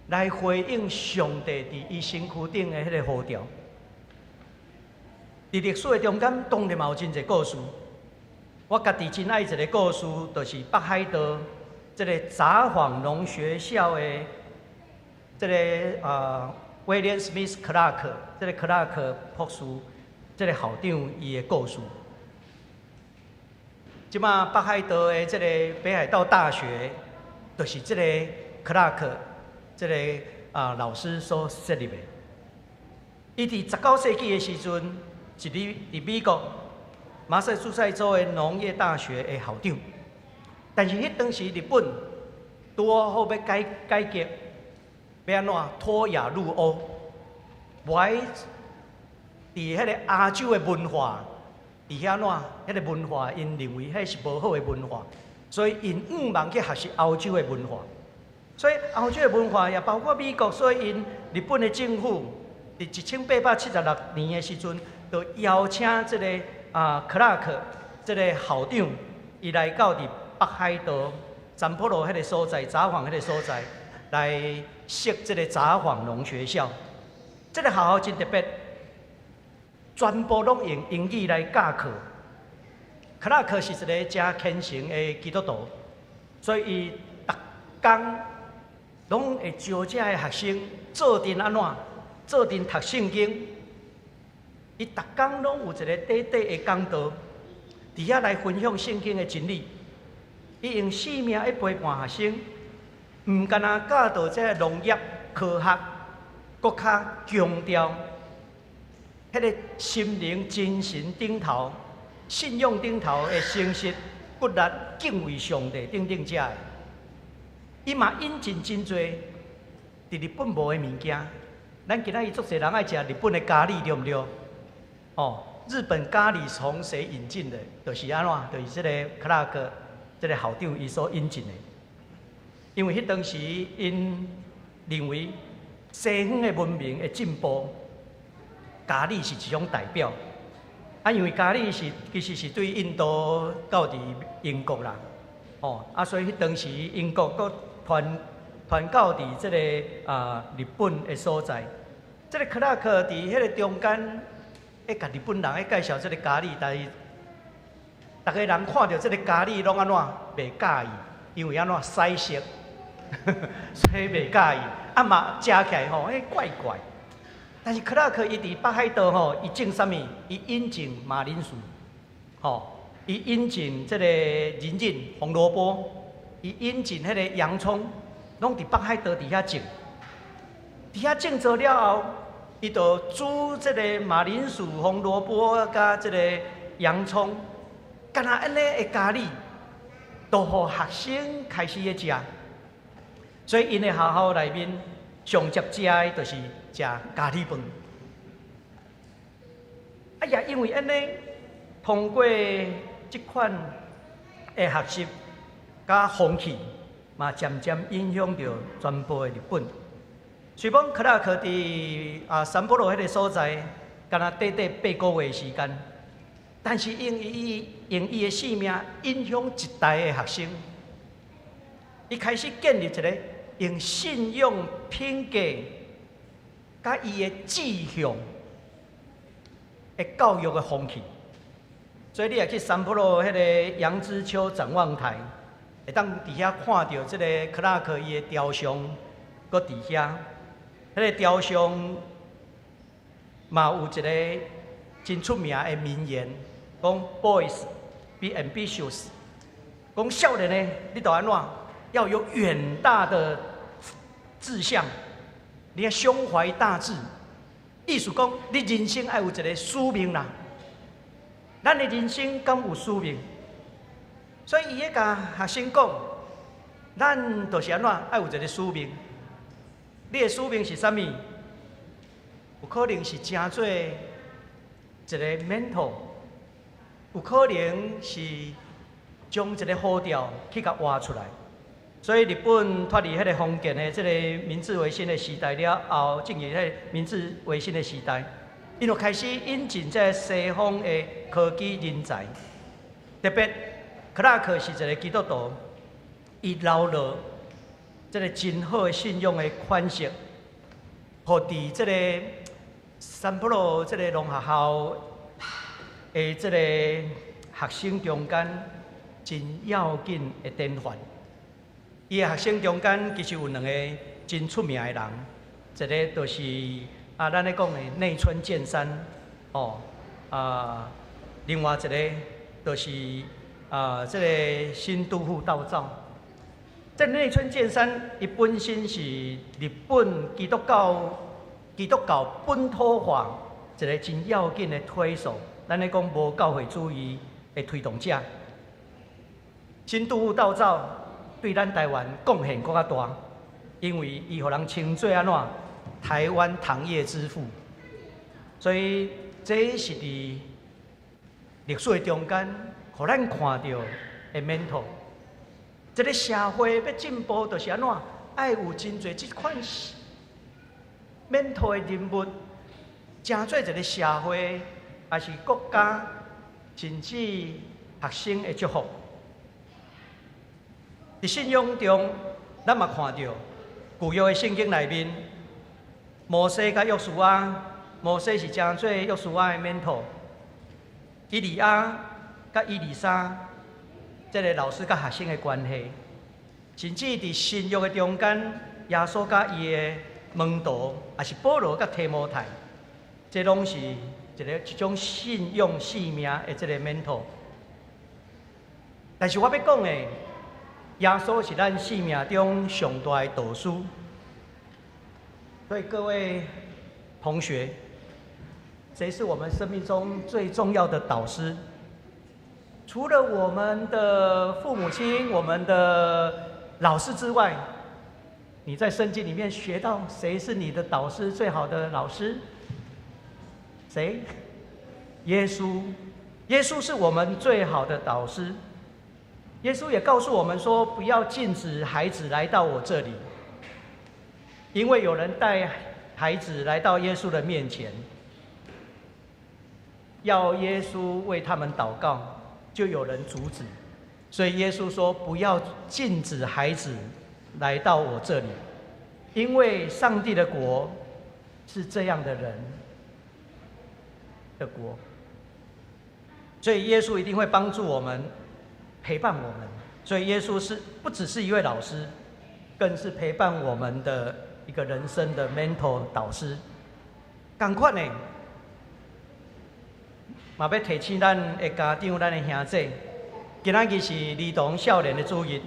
[SPEAKER 7] 來回應上帝佇伊身軀頂的彼个呼召。佇歷史的中間，當然嘛有真濟故事。我家己真愛一个故事，就是北海道這个札幌農學校的這个William Smith Clark，這个克拉克博士，這个校長伊的故事。這馬北海道的這个北海道大學，就是這个克拉克這个老師所設立的。伊佇19世紀的時陣，是佇美國馬薩諸塞州的農業大學的校長。但是彼當時日本拄好欲改革，欲按怎脫亞入歐，無愛佇彼个亞洲的文化，佇遐按怎，彼个文化，𪜶認為彼是無好的文化，所以𪜶向望去學習歐洲的文化。所以歐洲的文化也包括美國，所以𪜶日本的政府佇1876年的時陣，就邀請這个克拉克這个校長，伊來到佇北海道札幌彼个所在，札幌彼个所在，來設這个札幌農學校。這个學校真特別，全部攏用英語來教課。克拉克是一个誠虔誠的基督徒，所以伊逐工攏會招這个學生做陣按怎，做陣讀聖經。伊逐工攏有一个短短的講道，佇遐來分享聖經的真理。伊用生命去陪伴學生，毋干焦教導這個農業科學，閣較強調彼个心靈精神頂頭、信仰頂頭的誠實、骨力、敬畏上帝等等遮的。伊嘛引進真濟佇日本無的物件。咱今仔日足濟人愛食日本的咖喱，對毋對？哦，日本咖喱從誰引進的？就是按怎？就是這个克拉克這个校長伊所引進的。因為彼當時𪜶認為西方的文明的進步，咖喱是一種代表。啊，因為咖喱是其實是對印度到佇英國啦，哦，啊，所以彼當時英國閣傳傳到佇這个日本的所在。這个克拉克佇彼个中間，咧共日本人咧介紹這个咖喱，但是逐个人看著這个咖喱攏按怎袂佮意，因為按怎屎色，所以袂佮意。啊嘛食起來吼，欸怪怪。但是克拉克伊佇北海道吼，伊種啥物？伊引進馬鈴薯，吼，伊引進這个人參、紅蘿蔔，伊引進彼個洋蔥，攏佇北海道佇遐種。佇遐種做了後，伊就煮這个馬鈴薯、紅蘿蔔佮這個洋蔥，敢若按呢的咖喱，都予學生開始咧食。所以𪜶的學校內面上捷食的就是食咖喱飯。啊，也因為按呢，通過這款的學習佮風氣，嘛漸漸影響著全部的日本。雖講克拉克佇札幌彼个所在，敢若短短8個月的時間，但是用伊的生命影響一代的學生。伊開始建立一个用信仰品格佮伊的志向的教育的風氣。所以你若去札幌彼个楊之丘展望台，會當佇遐看著這个克拉克伊的雕像，閣佇遐。彼个雕像嘛有一个真出名的名言，講 “Boys be ambitious”，講少年的你著按怎？要有遠大的志向，你要胸懷大志。意思講，你人生愛有一个使命啦。咱的人生敢有使命？所以伊咧共學生講，咱就是按怎？愛有一个使命。你的使命是啥物？有可能是成做一个 mentor，有可能是將一个好調去共活出來。所以日本脫離彼个封建的這个明治維新的時代了後，進入彼个明治維新的時代，𪜶就開始引進這个西方的科技人才。特別克拉克是一个基督徒，伊留落這个真好的信仰的款式，予佇這个札幌這个農學校的這个學生中間真要緊的典範。伊的學生中間其實有兩個真出名的人，一个就是咱咧講的內村鑑三，哦，另外一个就是這个新渡戶道造。這內村鑑三，伊本身是日本基督教本土化一个真要緊的推手，咱咧講無教會主義的推動者。新渡戶道造對咱台灣貢獻閣較大，因為伊予人稱做按怎台灣糖業之父，所以這是佇歷史的中間，予咱看著的 mentor。這个社會欲進步，就是按怎愛有真濟這款 mentor 的人物，成做一个社會，抑是國家，甚至學生的祝福。佇信仰中，咱嘛看著舊約的聖經內面，摩西佮約書亞，摩西是成做約書亞的 mentor，以利亞佮以利沙，這个老師佮學生的關係，甚至佇新約的中間，耶穌佮伊的門徒，抑是保羅佮提摩太，這攏是一一種信仰生命的這個 mentor。但是我欲講的，耶穌是咱生命中上大的導師。所以各位同學，誰是我們生命中最重要的導師？除了我們的父母親、我們的老師之外，你在聖經裡面學到誰是你的導師？最好的老師？誰？耶穌。耶穌是我們最好的導師。耶穌也告訴我們說，不要禁止孩子來到我這裡，因為有人帶孩子來到耶穌的面前，要耶穌為他們禱告，就有人阻止。所以耶穌說，不要禁止孩子來到我這裡，因為上帝的國是這樣的人的國。所以耶穌一定會幫助我們，陪伴我們。所以耶穌是不只是一位老師，更是陪伴我們的一個人生的 mentor 導師。仝款的，嘛欲提醒咱的家長、咱的兄弟，今仔日是兒童少年的主日。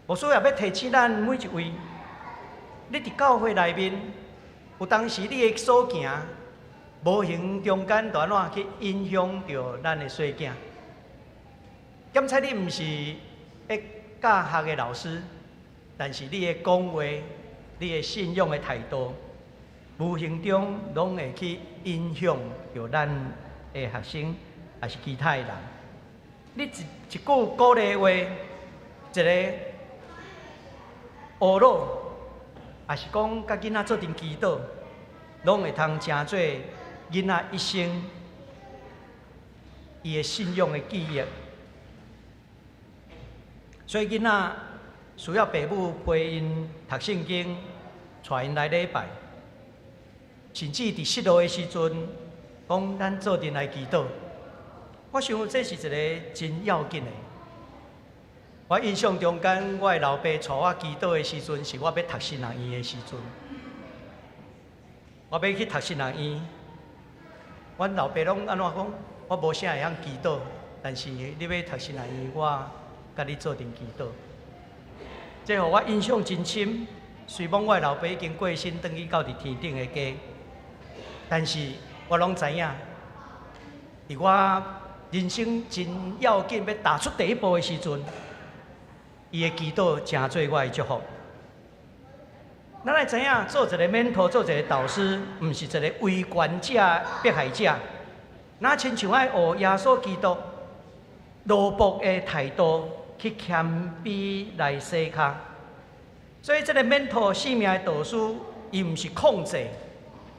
[SPEAKER 7] 牧師也欲提醒咱每一位，你佇教會內面，有當時你的所行，無形中間就按怎去影響著咱的細囝。檢查你毋是咧教學的老師，但是你的講話、你的信仰的態度，無形中攏會去影響著咱的學生，抑是其他的人。你一句鼓勵話，一个呵咾，抑是講佮囡仔做陣祈禱，攏會通成做囡仔一生伊的信仰的記憶。所以囡仔需要爸母陪𪜶讀聖經，帶𪜶來禮拜，甚至佇失落的時陣，講咱做陣來祈禱。我想這是一个真要緊的。我印象中間，我的老爸帶我祈禱的時陣，是我欲讀神學院的時陣。我欲去讀神學院，阮老爸攏按怎講？我無啥會曉祈禱，但是你欲讀神學院，我共你做陣祈禱。這予我印象真深。雖罔我的老爸已經過身，轉去到佇天頂的家，但是我攏知影，佇我人生真要緊欲踏出第一步的時陣，伊的祈禱成做我的祝福。咱愛知影，做一个 mentor，做一个導師，毋是一个威權者、迫害者。若親像愛學耶穌基督奴僕的態度去謙卑來洗跤。所以，這个 mentor 生命的導師，伊毋是控制，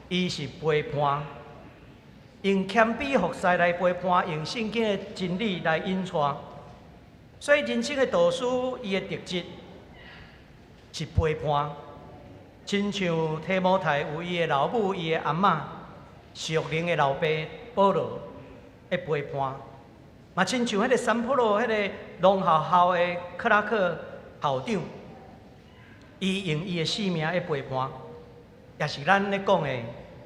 [SPEAKER 7] 伊是陪伴，用謙卑服侍來陪伴，用聖經的真理來引帶。所以，人生的導師，伊的特質是陪伴。親像提摩太有伊的老母、伊的阿嬤，屬靈的老爸保羅的陪伴，嘛親像彼个三普羅彼个農學校的克拉克校長，伊用伊的生命的陪伴，也是咱咧講的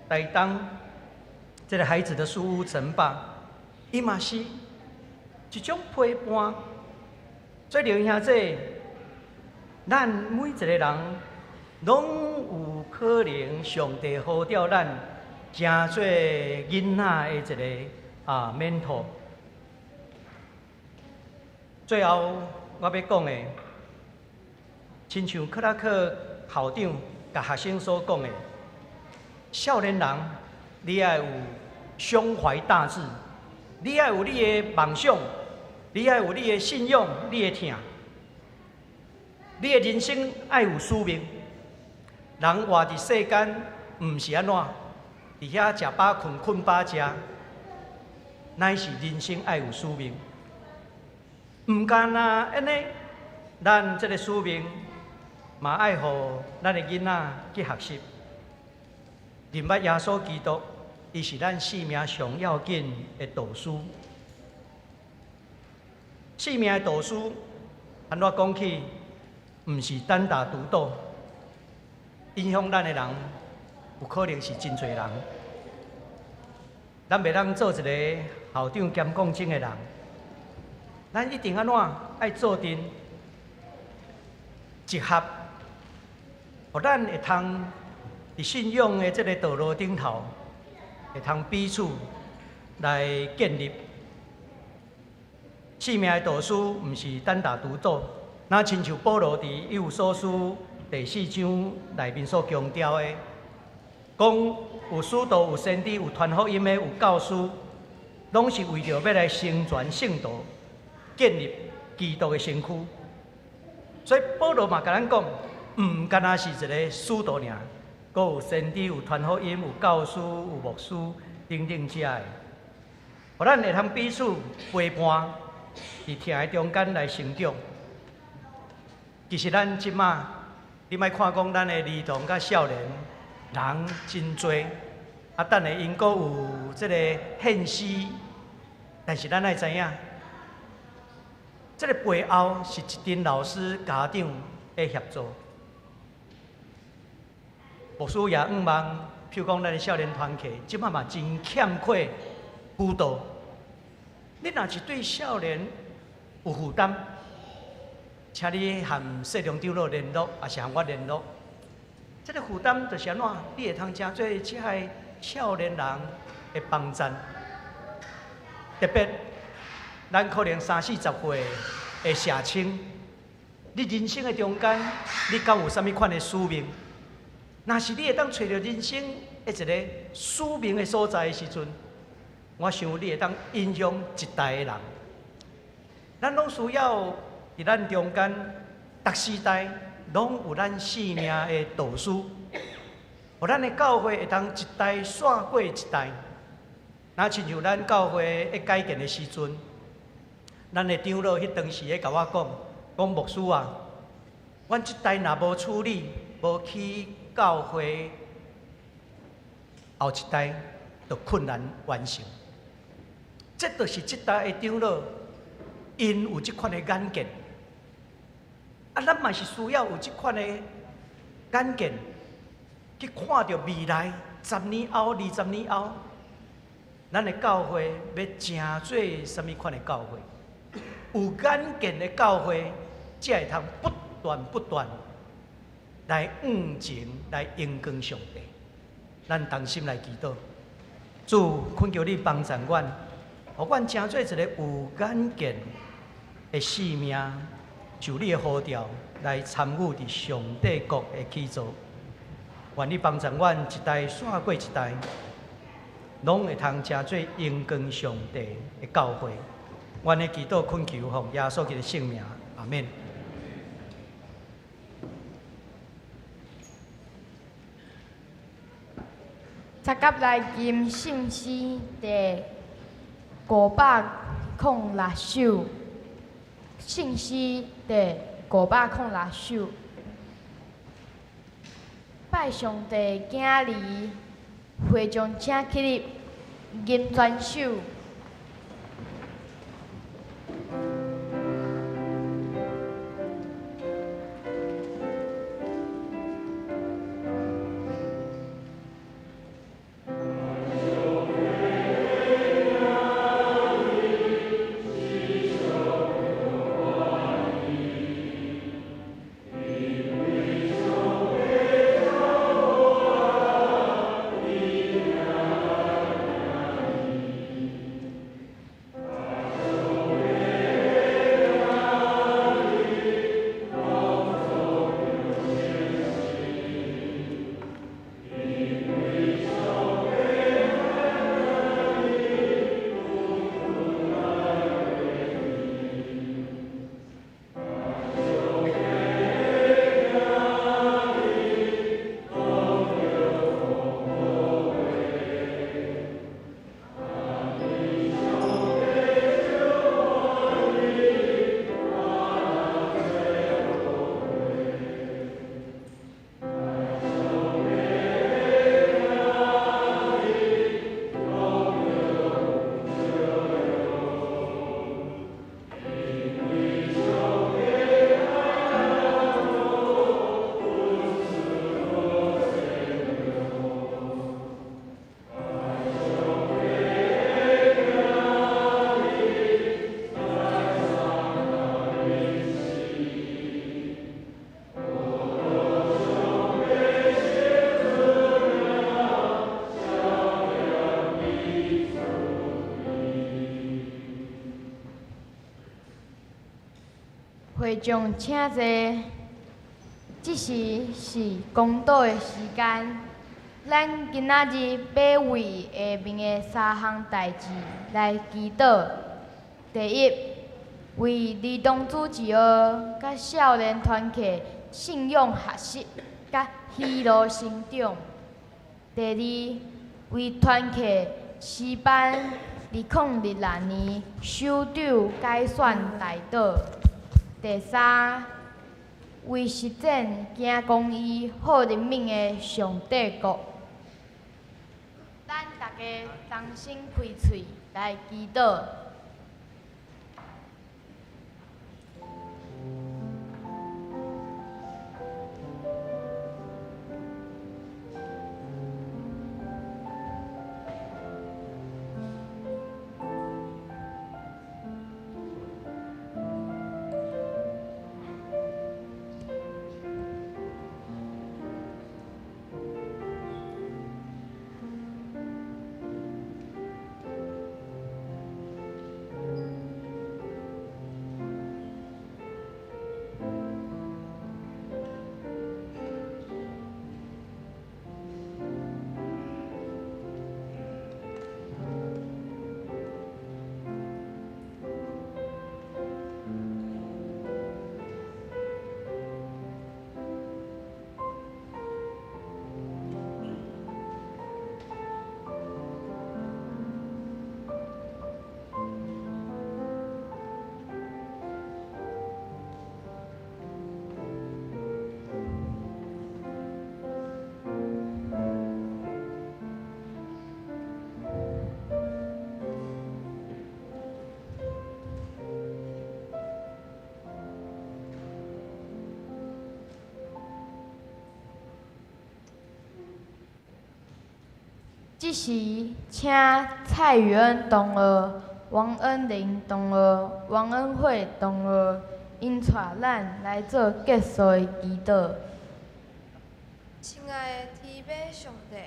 [SPEAKER 7] 台東這个孩子的書屋城爸，伊嘛是一種陪伴。所以弟兄姊，咱每一个人攏有可能上帝呼召咱，成做囡仔的一个mentor。最後我欲講的，親像克拉克校長共學生所講的，少年人，你愛有胸懷大志，你愛有你的夢想，你愛有你的信仰，你的疼，你的人生愛有使命。人活佇世間，毋是按怎，佇遐食飽睏，睏飽食，乃是人生愛有使命。毋干焦按呢，咱這个使命嘛愛予咱的囡仔去學習，認捌耶穌基督，伊是咱生命上要緊的導師。生命的導師，按怎講起，毋是單打獨鬥，影響咱的人，有可能是真濟人。咱袂當做一个校長兼講經的人，咱一定按怎愛做陣集合，予咱會通佇信仰的這个道路頂頭，會通彼此來建立。生命的導師毋是單打獨鬥，若親像保羅佇以弗所書第四章內面所強調的，講有使徒、有先知、有傳福音的、有教師，攏是為著欲來成全聖徒，建立基督的身軀。所以保羅嘛共咱講，毋干焦是一个使徒爾，閣有先知、有傳福音、有教師、有牧師等等遮的，予咱會通彼此陪伴，佇疼的中間來成長。其實咱這馬，你莫看講咱的兒童佮少年人真濟，啊，等下𪜶閣有這个獻詩，但是咱愛知影，這个背後是一陣老師、家長的協助。牧師也向望，譬如講咱的少年團契，這馬嘛真欠缺輔導。你若是對少年有負擔，請你和社長長老聯絡，抑是和我聯絡。這个負擔就是按怎？你會通成做這个少年人的幫贊。特別，咱可能三四十歲的社青，你人生的中間，你敢有啥物款的使命？若是你會當揣著人生的一个使命的所在的時陣，我想你會當影響一代的人。咱攏需要佇咱中間，逐時代攏有咱生命的導師，予咱的教會會當一代煞過一代。若親像咱教會咧改建的時陣，咱的長老彼當時咧共我講，講牧師啊，阮這代若無處理，無去教會，後一代就困難完成。這就是這代的長老，𪜶有這款的眼見。啊，咱嘛是需要有這款的眼見，去看著未來十年後、20年後，咱的教會欲成做啥物款的教會？有眼見的教會，才會通不斷不斷來向前，來榮光上帝。咱同心來祈禱，主，懇求你幫助阮，予阮成做一个有眼見的生命，受你的呼召來參與佇上帝國的起造。願你幫助阮一代煞過一代，攏會通成做榮光上帝的教會。阮的祈禱懇求奉耶穌基督聖名，阿們。
[SPEAKER 1] 十甲來吟聖詩第506首，聖詩第506首，拜上帝囝兒，會眾請起立，吟全首。会众请坐。這時是公禱的時間。咱今仔日欲為下面的三項代誌來祈禱。第一，為兒童主日學佮少年團契信仰學習佮喜樂成長。第二，為團契詩班2026年首長改選代禱。第三，為實踐行公義、好人民的上帝國。咱大家同心開喙來祈禱。這時，請蔡宇恩同學、王恩玲同學、王恩惠同學，𪜶帶咱來做結束的祈禱。
[SPEAKER 8] 親愛的天父上帝，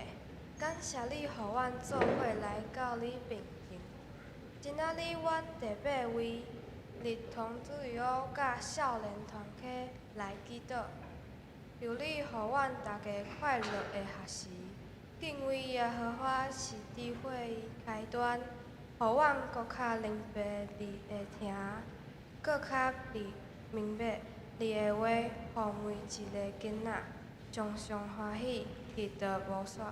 [SPEAKER 8] 感謝你予阮做伙來到你面前。今仔日阮特別為兒童主日學佮少年團契來祈禱，求你予阮逐家快樂的學習。敬畏耶和華是智慧的開端，予阮閣較明白你的疼，閣較明白你的話，予每一个囡仔常常歡喜，祈禱無煞。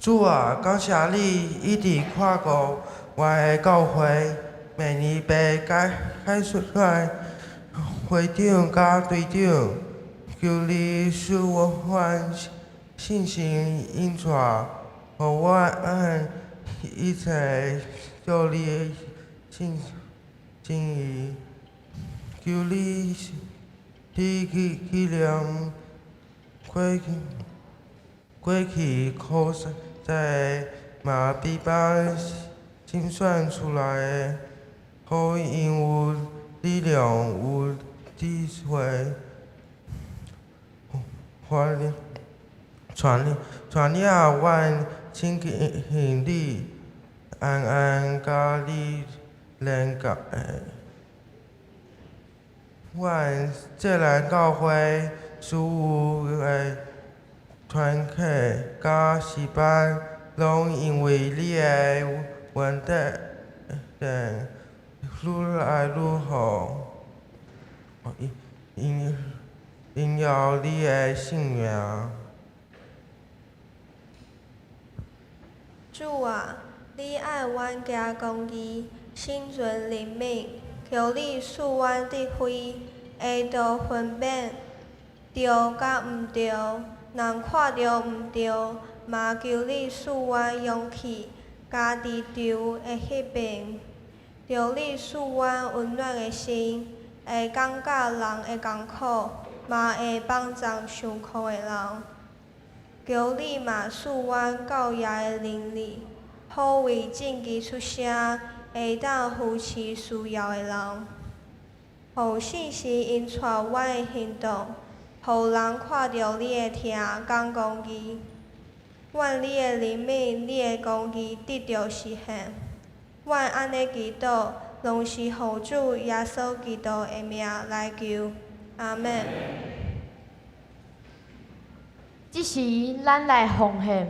[SPEAKER 9] 主啊，感謝你一直看顧我的教會，每年欲改選會長佮隊長，求你賜阮信心引帶，予阮一切照你的心意。求你紀念過去考賽嘛比班精選出來的，予𪜶有力量、有智慧，帶領阮親近你，安安佮你連結。願這蘭教會所有的團契佮詩班，攏因為你的恩典愈來愈好，榮耀你的聖名。
[SPEAKER 5] 主啊，你愛阮行公義，心存憐憫，求你賜阮智慧，會當分辨對佮毋對。若看著毋對，嘛求你賜阮勇氣，徛佇對的彼邊。求你賜阮溫暖的心，會感覺人的艱苦，嘛會幫助受苦的人。求你嘛賜阮教業的能力，好為正義出聲，會當扶持需要的人。予信心引帶阮的行動，予人看著你的疼佮公義。願你的憐憫、你的公義得著實現。阮按呢祈禱，攏是奉主耶穌基督的名來求，阿們。
[SPEAKER 1] 這時，咱來奉獻。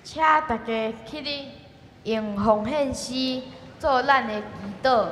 [SPEAKER 1] 請大家起立，用奉獻詩做咱的祈禱。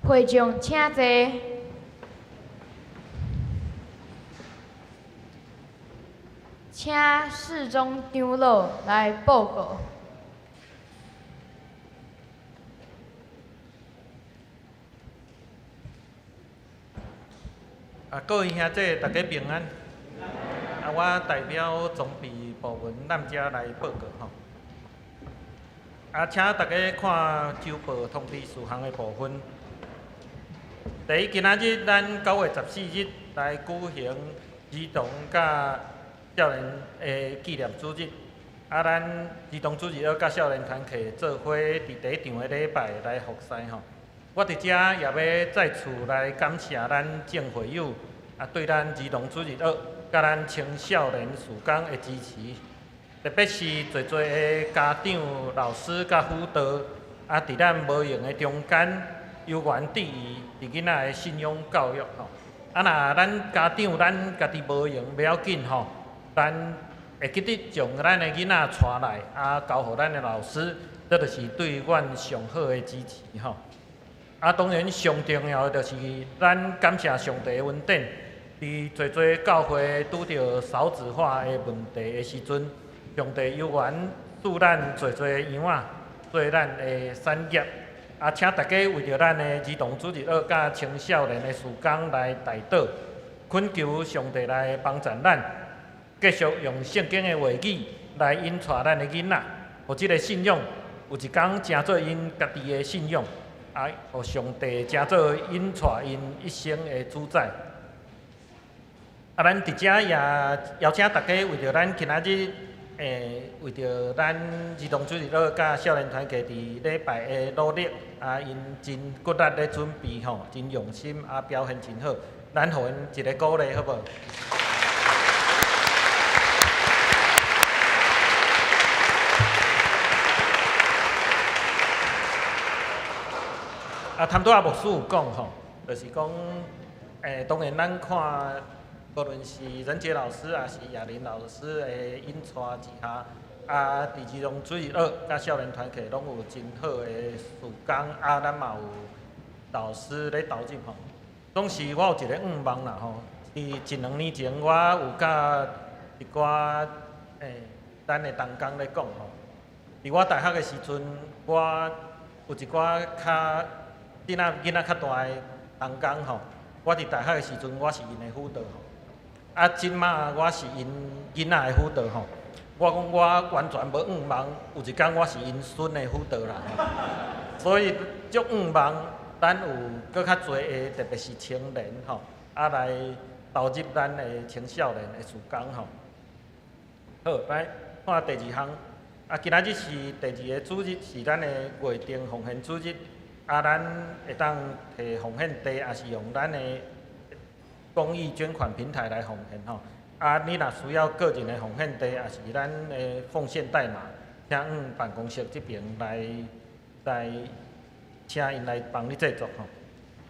[SPEAKER 1] 會眾請坐。請世宗長老來報告。
[SPEAKER 10] 啊，各位兄弟，大家平安。啊，我代表裝備部門咱遮來報告吼。啊，請大家看週報通知事項的部分。第一，今仔日咱9月14日來舉行兒童佮少年的紀念主日。啊，咱兒童主日學佮少年團契做伙佇第一場的禮拜來服侍吼。我佇遮也欲再次來感謝咱眾會友啊，對咱兒童主日學佮咱青少年事工的支持，特別是濟濟的家長、老師佮輔導，啊，佇咱無閒的中間，有緣致意佇囡仔的信仰教育吼。啊，若咱家長咱家己無閒，袂要緊吼，咱會記得將咱的囡仔帶來，啊，交予咱的老師，這就是對阮上好的支持吼。啊，當然上重要的就是咱感謝上帝的恩典，佇濟濟教會拄著少子化的問題的時陣，上帝猶原賜咱濟濟的羊仔，做咱的產業。啊，請大家為著咱的兒童主日學佮青少年的事工來代禱，懇求上帝來幫助咱，繼續用聖經的話語來引帶咱的囡仔，予這个信仰有一工成做𪜶家己的信仰，啊，予上帝成做引帶𪜶一生的主宰。啊，咱佇遮也邀請大家為著咱今仔日，為著咱兒童主日學佮少年團契佇禮拜的努力，啊，𪜶真骨力咧準備吼，真用心，啊，表現真好，咱予𪜶一个鼓勵好無？啊，頭拄仔牧師有講吼，就是講，當然咱看，無論是任傑老師，抑是亞玲老師的引帶之下，啊，佇兒童主日學佮少年團契攏有真好的事工，啊，咱嘛有老師咧投入吼。總是我有一個願望啦吼，佇一兩年前，我有佮一寡咱的同工咧講吼，佇我大學的時陣，我有一寡較囡仔較大的同工吼，我佇大學的時陣，我是𪜶的輔導吼。啊，這馬我是𪜶囡仔的輔導吼。我講我完全無願望，有一工我是𪜶孫的輔導啦。所以足願望，咱有閣較濟的，特別是青年吼，啊來投入咱的青少年的事工吼。好，來看第二項。啊，今仔日是第二個主日，是咱的月定奉獻主日。啊，咱會當提奉獻袋，抑是用咱的公益捐款平台來奉獻吼。啊，你若需要個人的奉獻袋，抑是咱的奉獻代碼，請往辦公室這邊來來，請𪜶來幫你製作吼。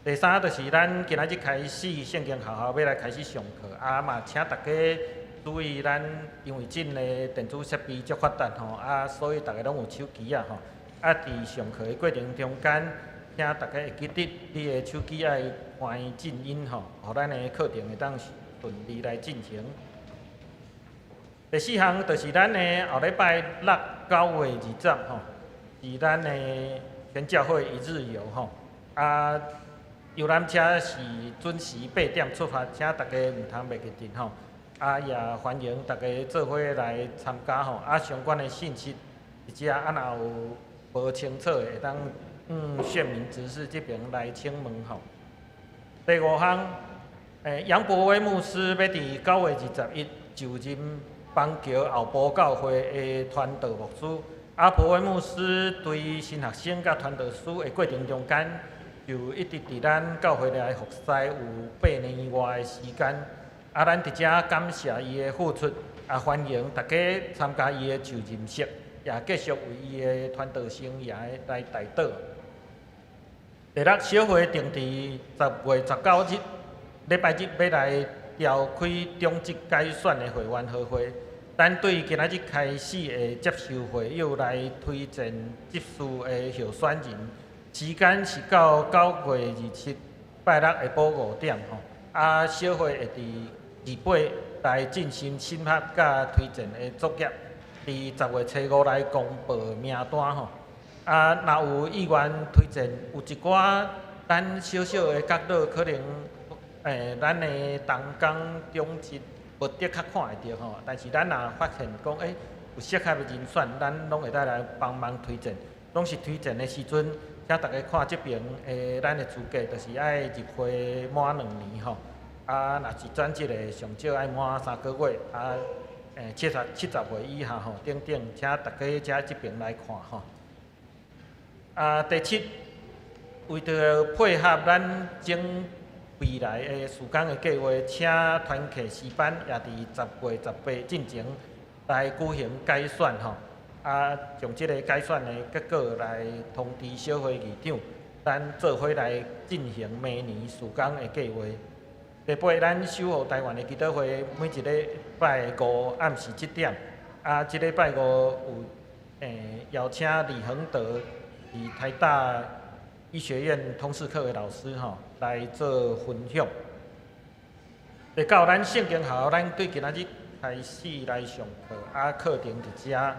[SPEAKER 10] 第三就是咱今仔日開始聖經學校欲來開始上課，啊嘛請大家注意咱，因為這個電子設備足發達吼，啊，所以逐家攏有手機啊吼。啊，佇上課的過程中間，請大家會記得你的手機愛關靜音吼，予咱的課程會當順利來進行。第四項就是咱的後禮拜六9月20吼，是咱的全教會一日遊吼。啊，遊覽車是準時8點出發，請大家毋通袂記得吼。啊，也歡迎大家做伙來參加吼。啊，相關的信息，佇遮啊若有無清楚的，會當往縣民執事這邊來請問吼。第五項，楊博威牧師欲佇9月21就任邦橋後埔教會的傳道牧師。啊，博威牧師對新學生佮傳道書的過程中間，就一直佇咱教會來服侍有8年外的時間。啊，咱佇遮感謝伊的付出，啊，歡迎大家參加伊的就任式，也繼續為伊的傳道生涯來代禱。第六，小會定佇10月19日禮拜日欲來召開長執改選的會員合會。咱對今仔日開始會接受會友來推薦執事的候選人，時間是到9月27拜六下晡5點吼。啊，小會會佇28來進行審核佮推薦的作業，佇10月初5來公布名單吼。啊，若有意願推薦，有一寡咱小小的角落，可能咱的同工長執無的確看會著吼，但是咱若發現講，有適合的人選，咱攏會當來幫忙推薦。總是推薦的時陣，請大家看這邊的咱的資格，就是愛入會滿2年吼。啊，若是轉職的，上少愛滿3個月，啊，70歲以下吼，等等，請大家遮這爿來看吼。啊，第七，為著配合咱整未來的事工的計劃，請團契詩班也佇10月18進前來舉行改選吼。啊，將這个改選的結果來通知小會議長，咱做伙來進行明年事工的計劃。第八，咱守護台灣的祈禱會，每一禮拜五暗時7點，啊，這禮拜五有邀請李恆德，是台大醫學院通識課的老師吼，來做分享。第九，咱聖經學校，咱對今仔日開始來上課，啊，課程佇遮，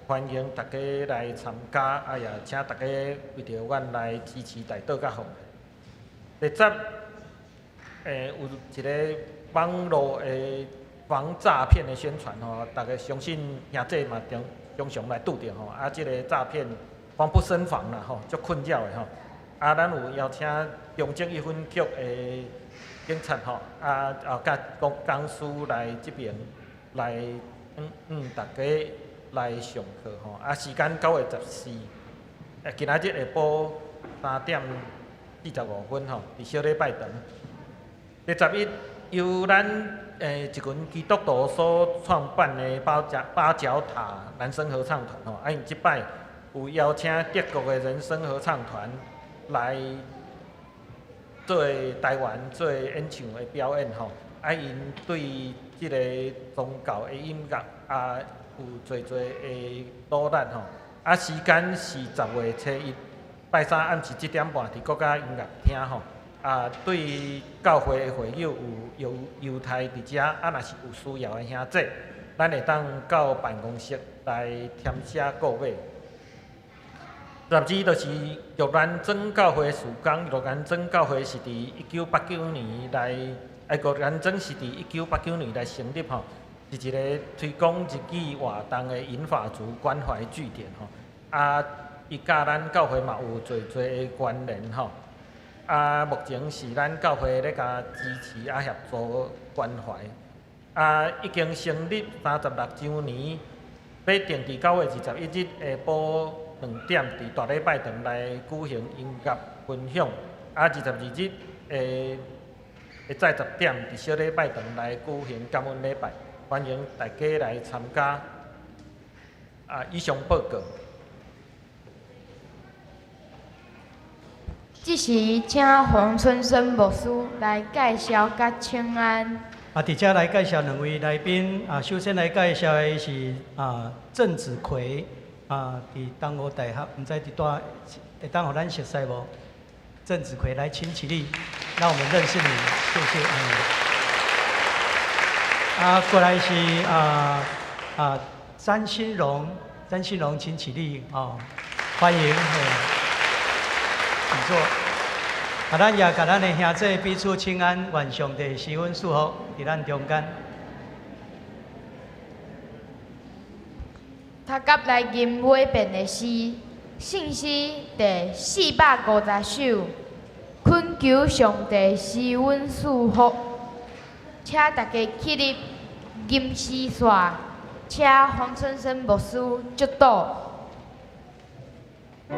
[SPEAKER 10] 歡迎大家來參加，啊，也請大家為著阮來支持代禱佮奉獻。第十，有一个網路的防詐騙的宣傳吼，大家相信兄弟嘛常常常來拄著吼，啊，這个詐騙防不勝防啦吼，足困擾的吼。啊，咱有邀請中正一分局的警察吼，啊啊，佮講講師來這爿來，大家來上課吼。啊，時間9月14，今仔日下晡3點45分吼，佇小禮拜堂。第十一，由咱一群基督徒所創辦的八角塔男聲合唱團吼，啊，𪜶這擺有邀請德國的人聲合唱團來做台灣做演唱的表演吼，啊，𪜶對這个宗教的音樂啊有濟濟的努力吼，啊，時間是10月初1，拜三暗時7點半，佇國家音樂廳吼。啊，對教會的會友有猶太佇遮，啊，若是有需要的兄弟，咱會當到辦公室來填寫購買。12就是玉蘭莊教會事工，玉蘭莊教會是佇1989年來，玉蘭莊是佇1989年來成立吼，是一个推廣日語活動的銀髮族關懷據點吼。啊，伊佮咱教會嘛有濟濟的關聯吼。啊，目前是咱教會咧共支持啊協助關懷。啊，已經成立36週年，欲定佇9月21日下晡2點，佇大禮拜堂來舉行音樂分享。啊，22日下早10點，佇小禮拜堂來舉行感恩禮拜，歡迎大家來參加。啊，以上報告。
[SPEAKER 1] 這時，請黃春生牧師來介紹佮請安。
[SPEAKER 7] 啊，佇遮來介紹兩位來賓。啊，首先來介紹的是啊鄭子奎，啊，佇東吳大學，毋知佇佗會當予咱熟似無？鄭子奎來，請起立，讓我們認識你，謝謝。啊，過來是詹新榮，詹新榮，請起立，哦，歡迎。請坐。啊，咱也共咱的兄弟彼此請安，願上帝施恩賜福佇咱中間。
[SPEAKER 1] 讀甲來吟尾遍的詩，聖詩第450首，懇求上帝施恩賜福，請大家起立吟詩煞，請黃春生牧師祝禱。
[SPEAKER 11] 求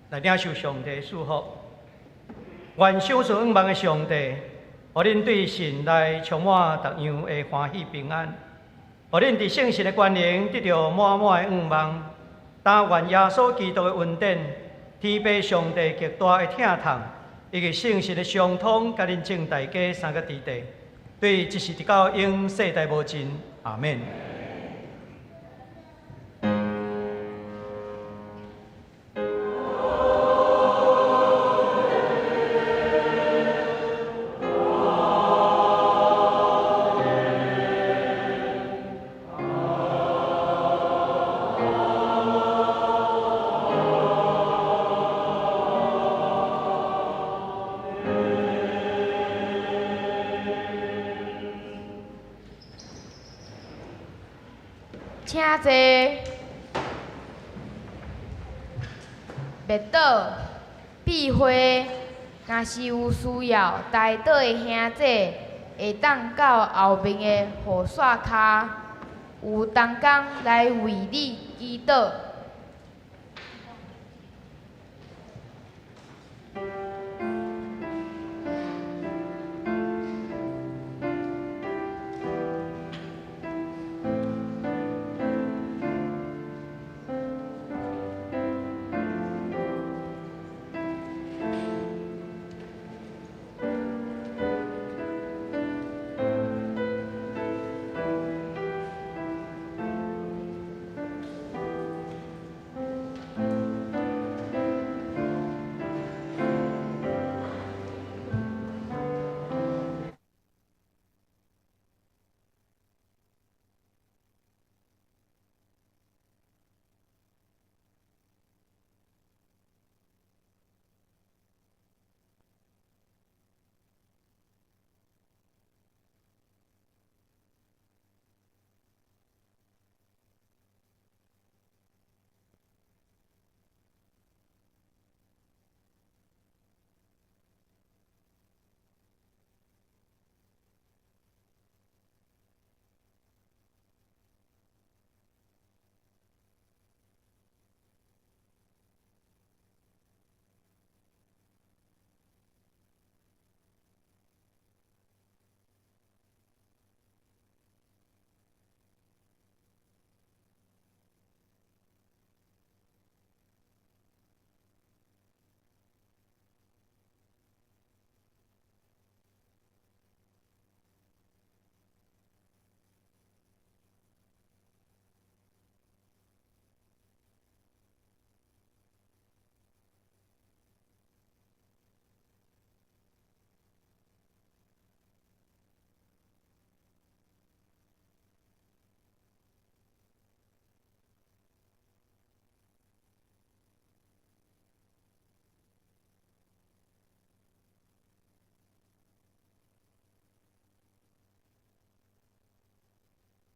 [SPEAKER 7] 來領受上帝祝福。願賞賜仰望的上帝，予恁對神來充滿各樣的歡喜平安，予恁佇聖神的權能得著滿滿的仰望。但願耶穌基督的恩典、天父上帝極大的疼痛，以及聖神的相通，佮恁眾大家三個弟弟，對這時直到永世代無盡。阿們。
[SPEAKER 1] 請坐。默禱、闭會，若是有需要代禱的兄弟，會當到後面的雨傘跤，有同工來為你祈禱。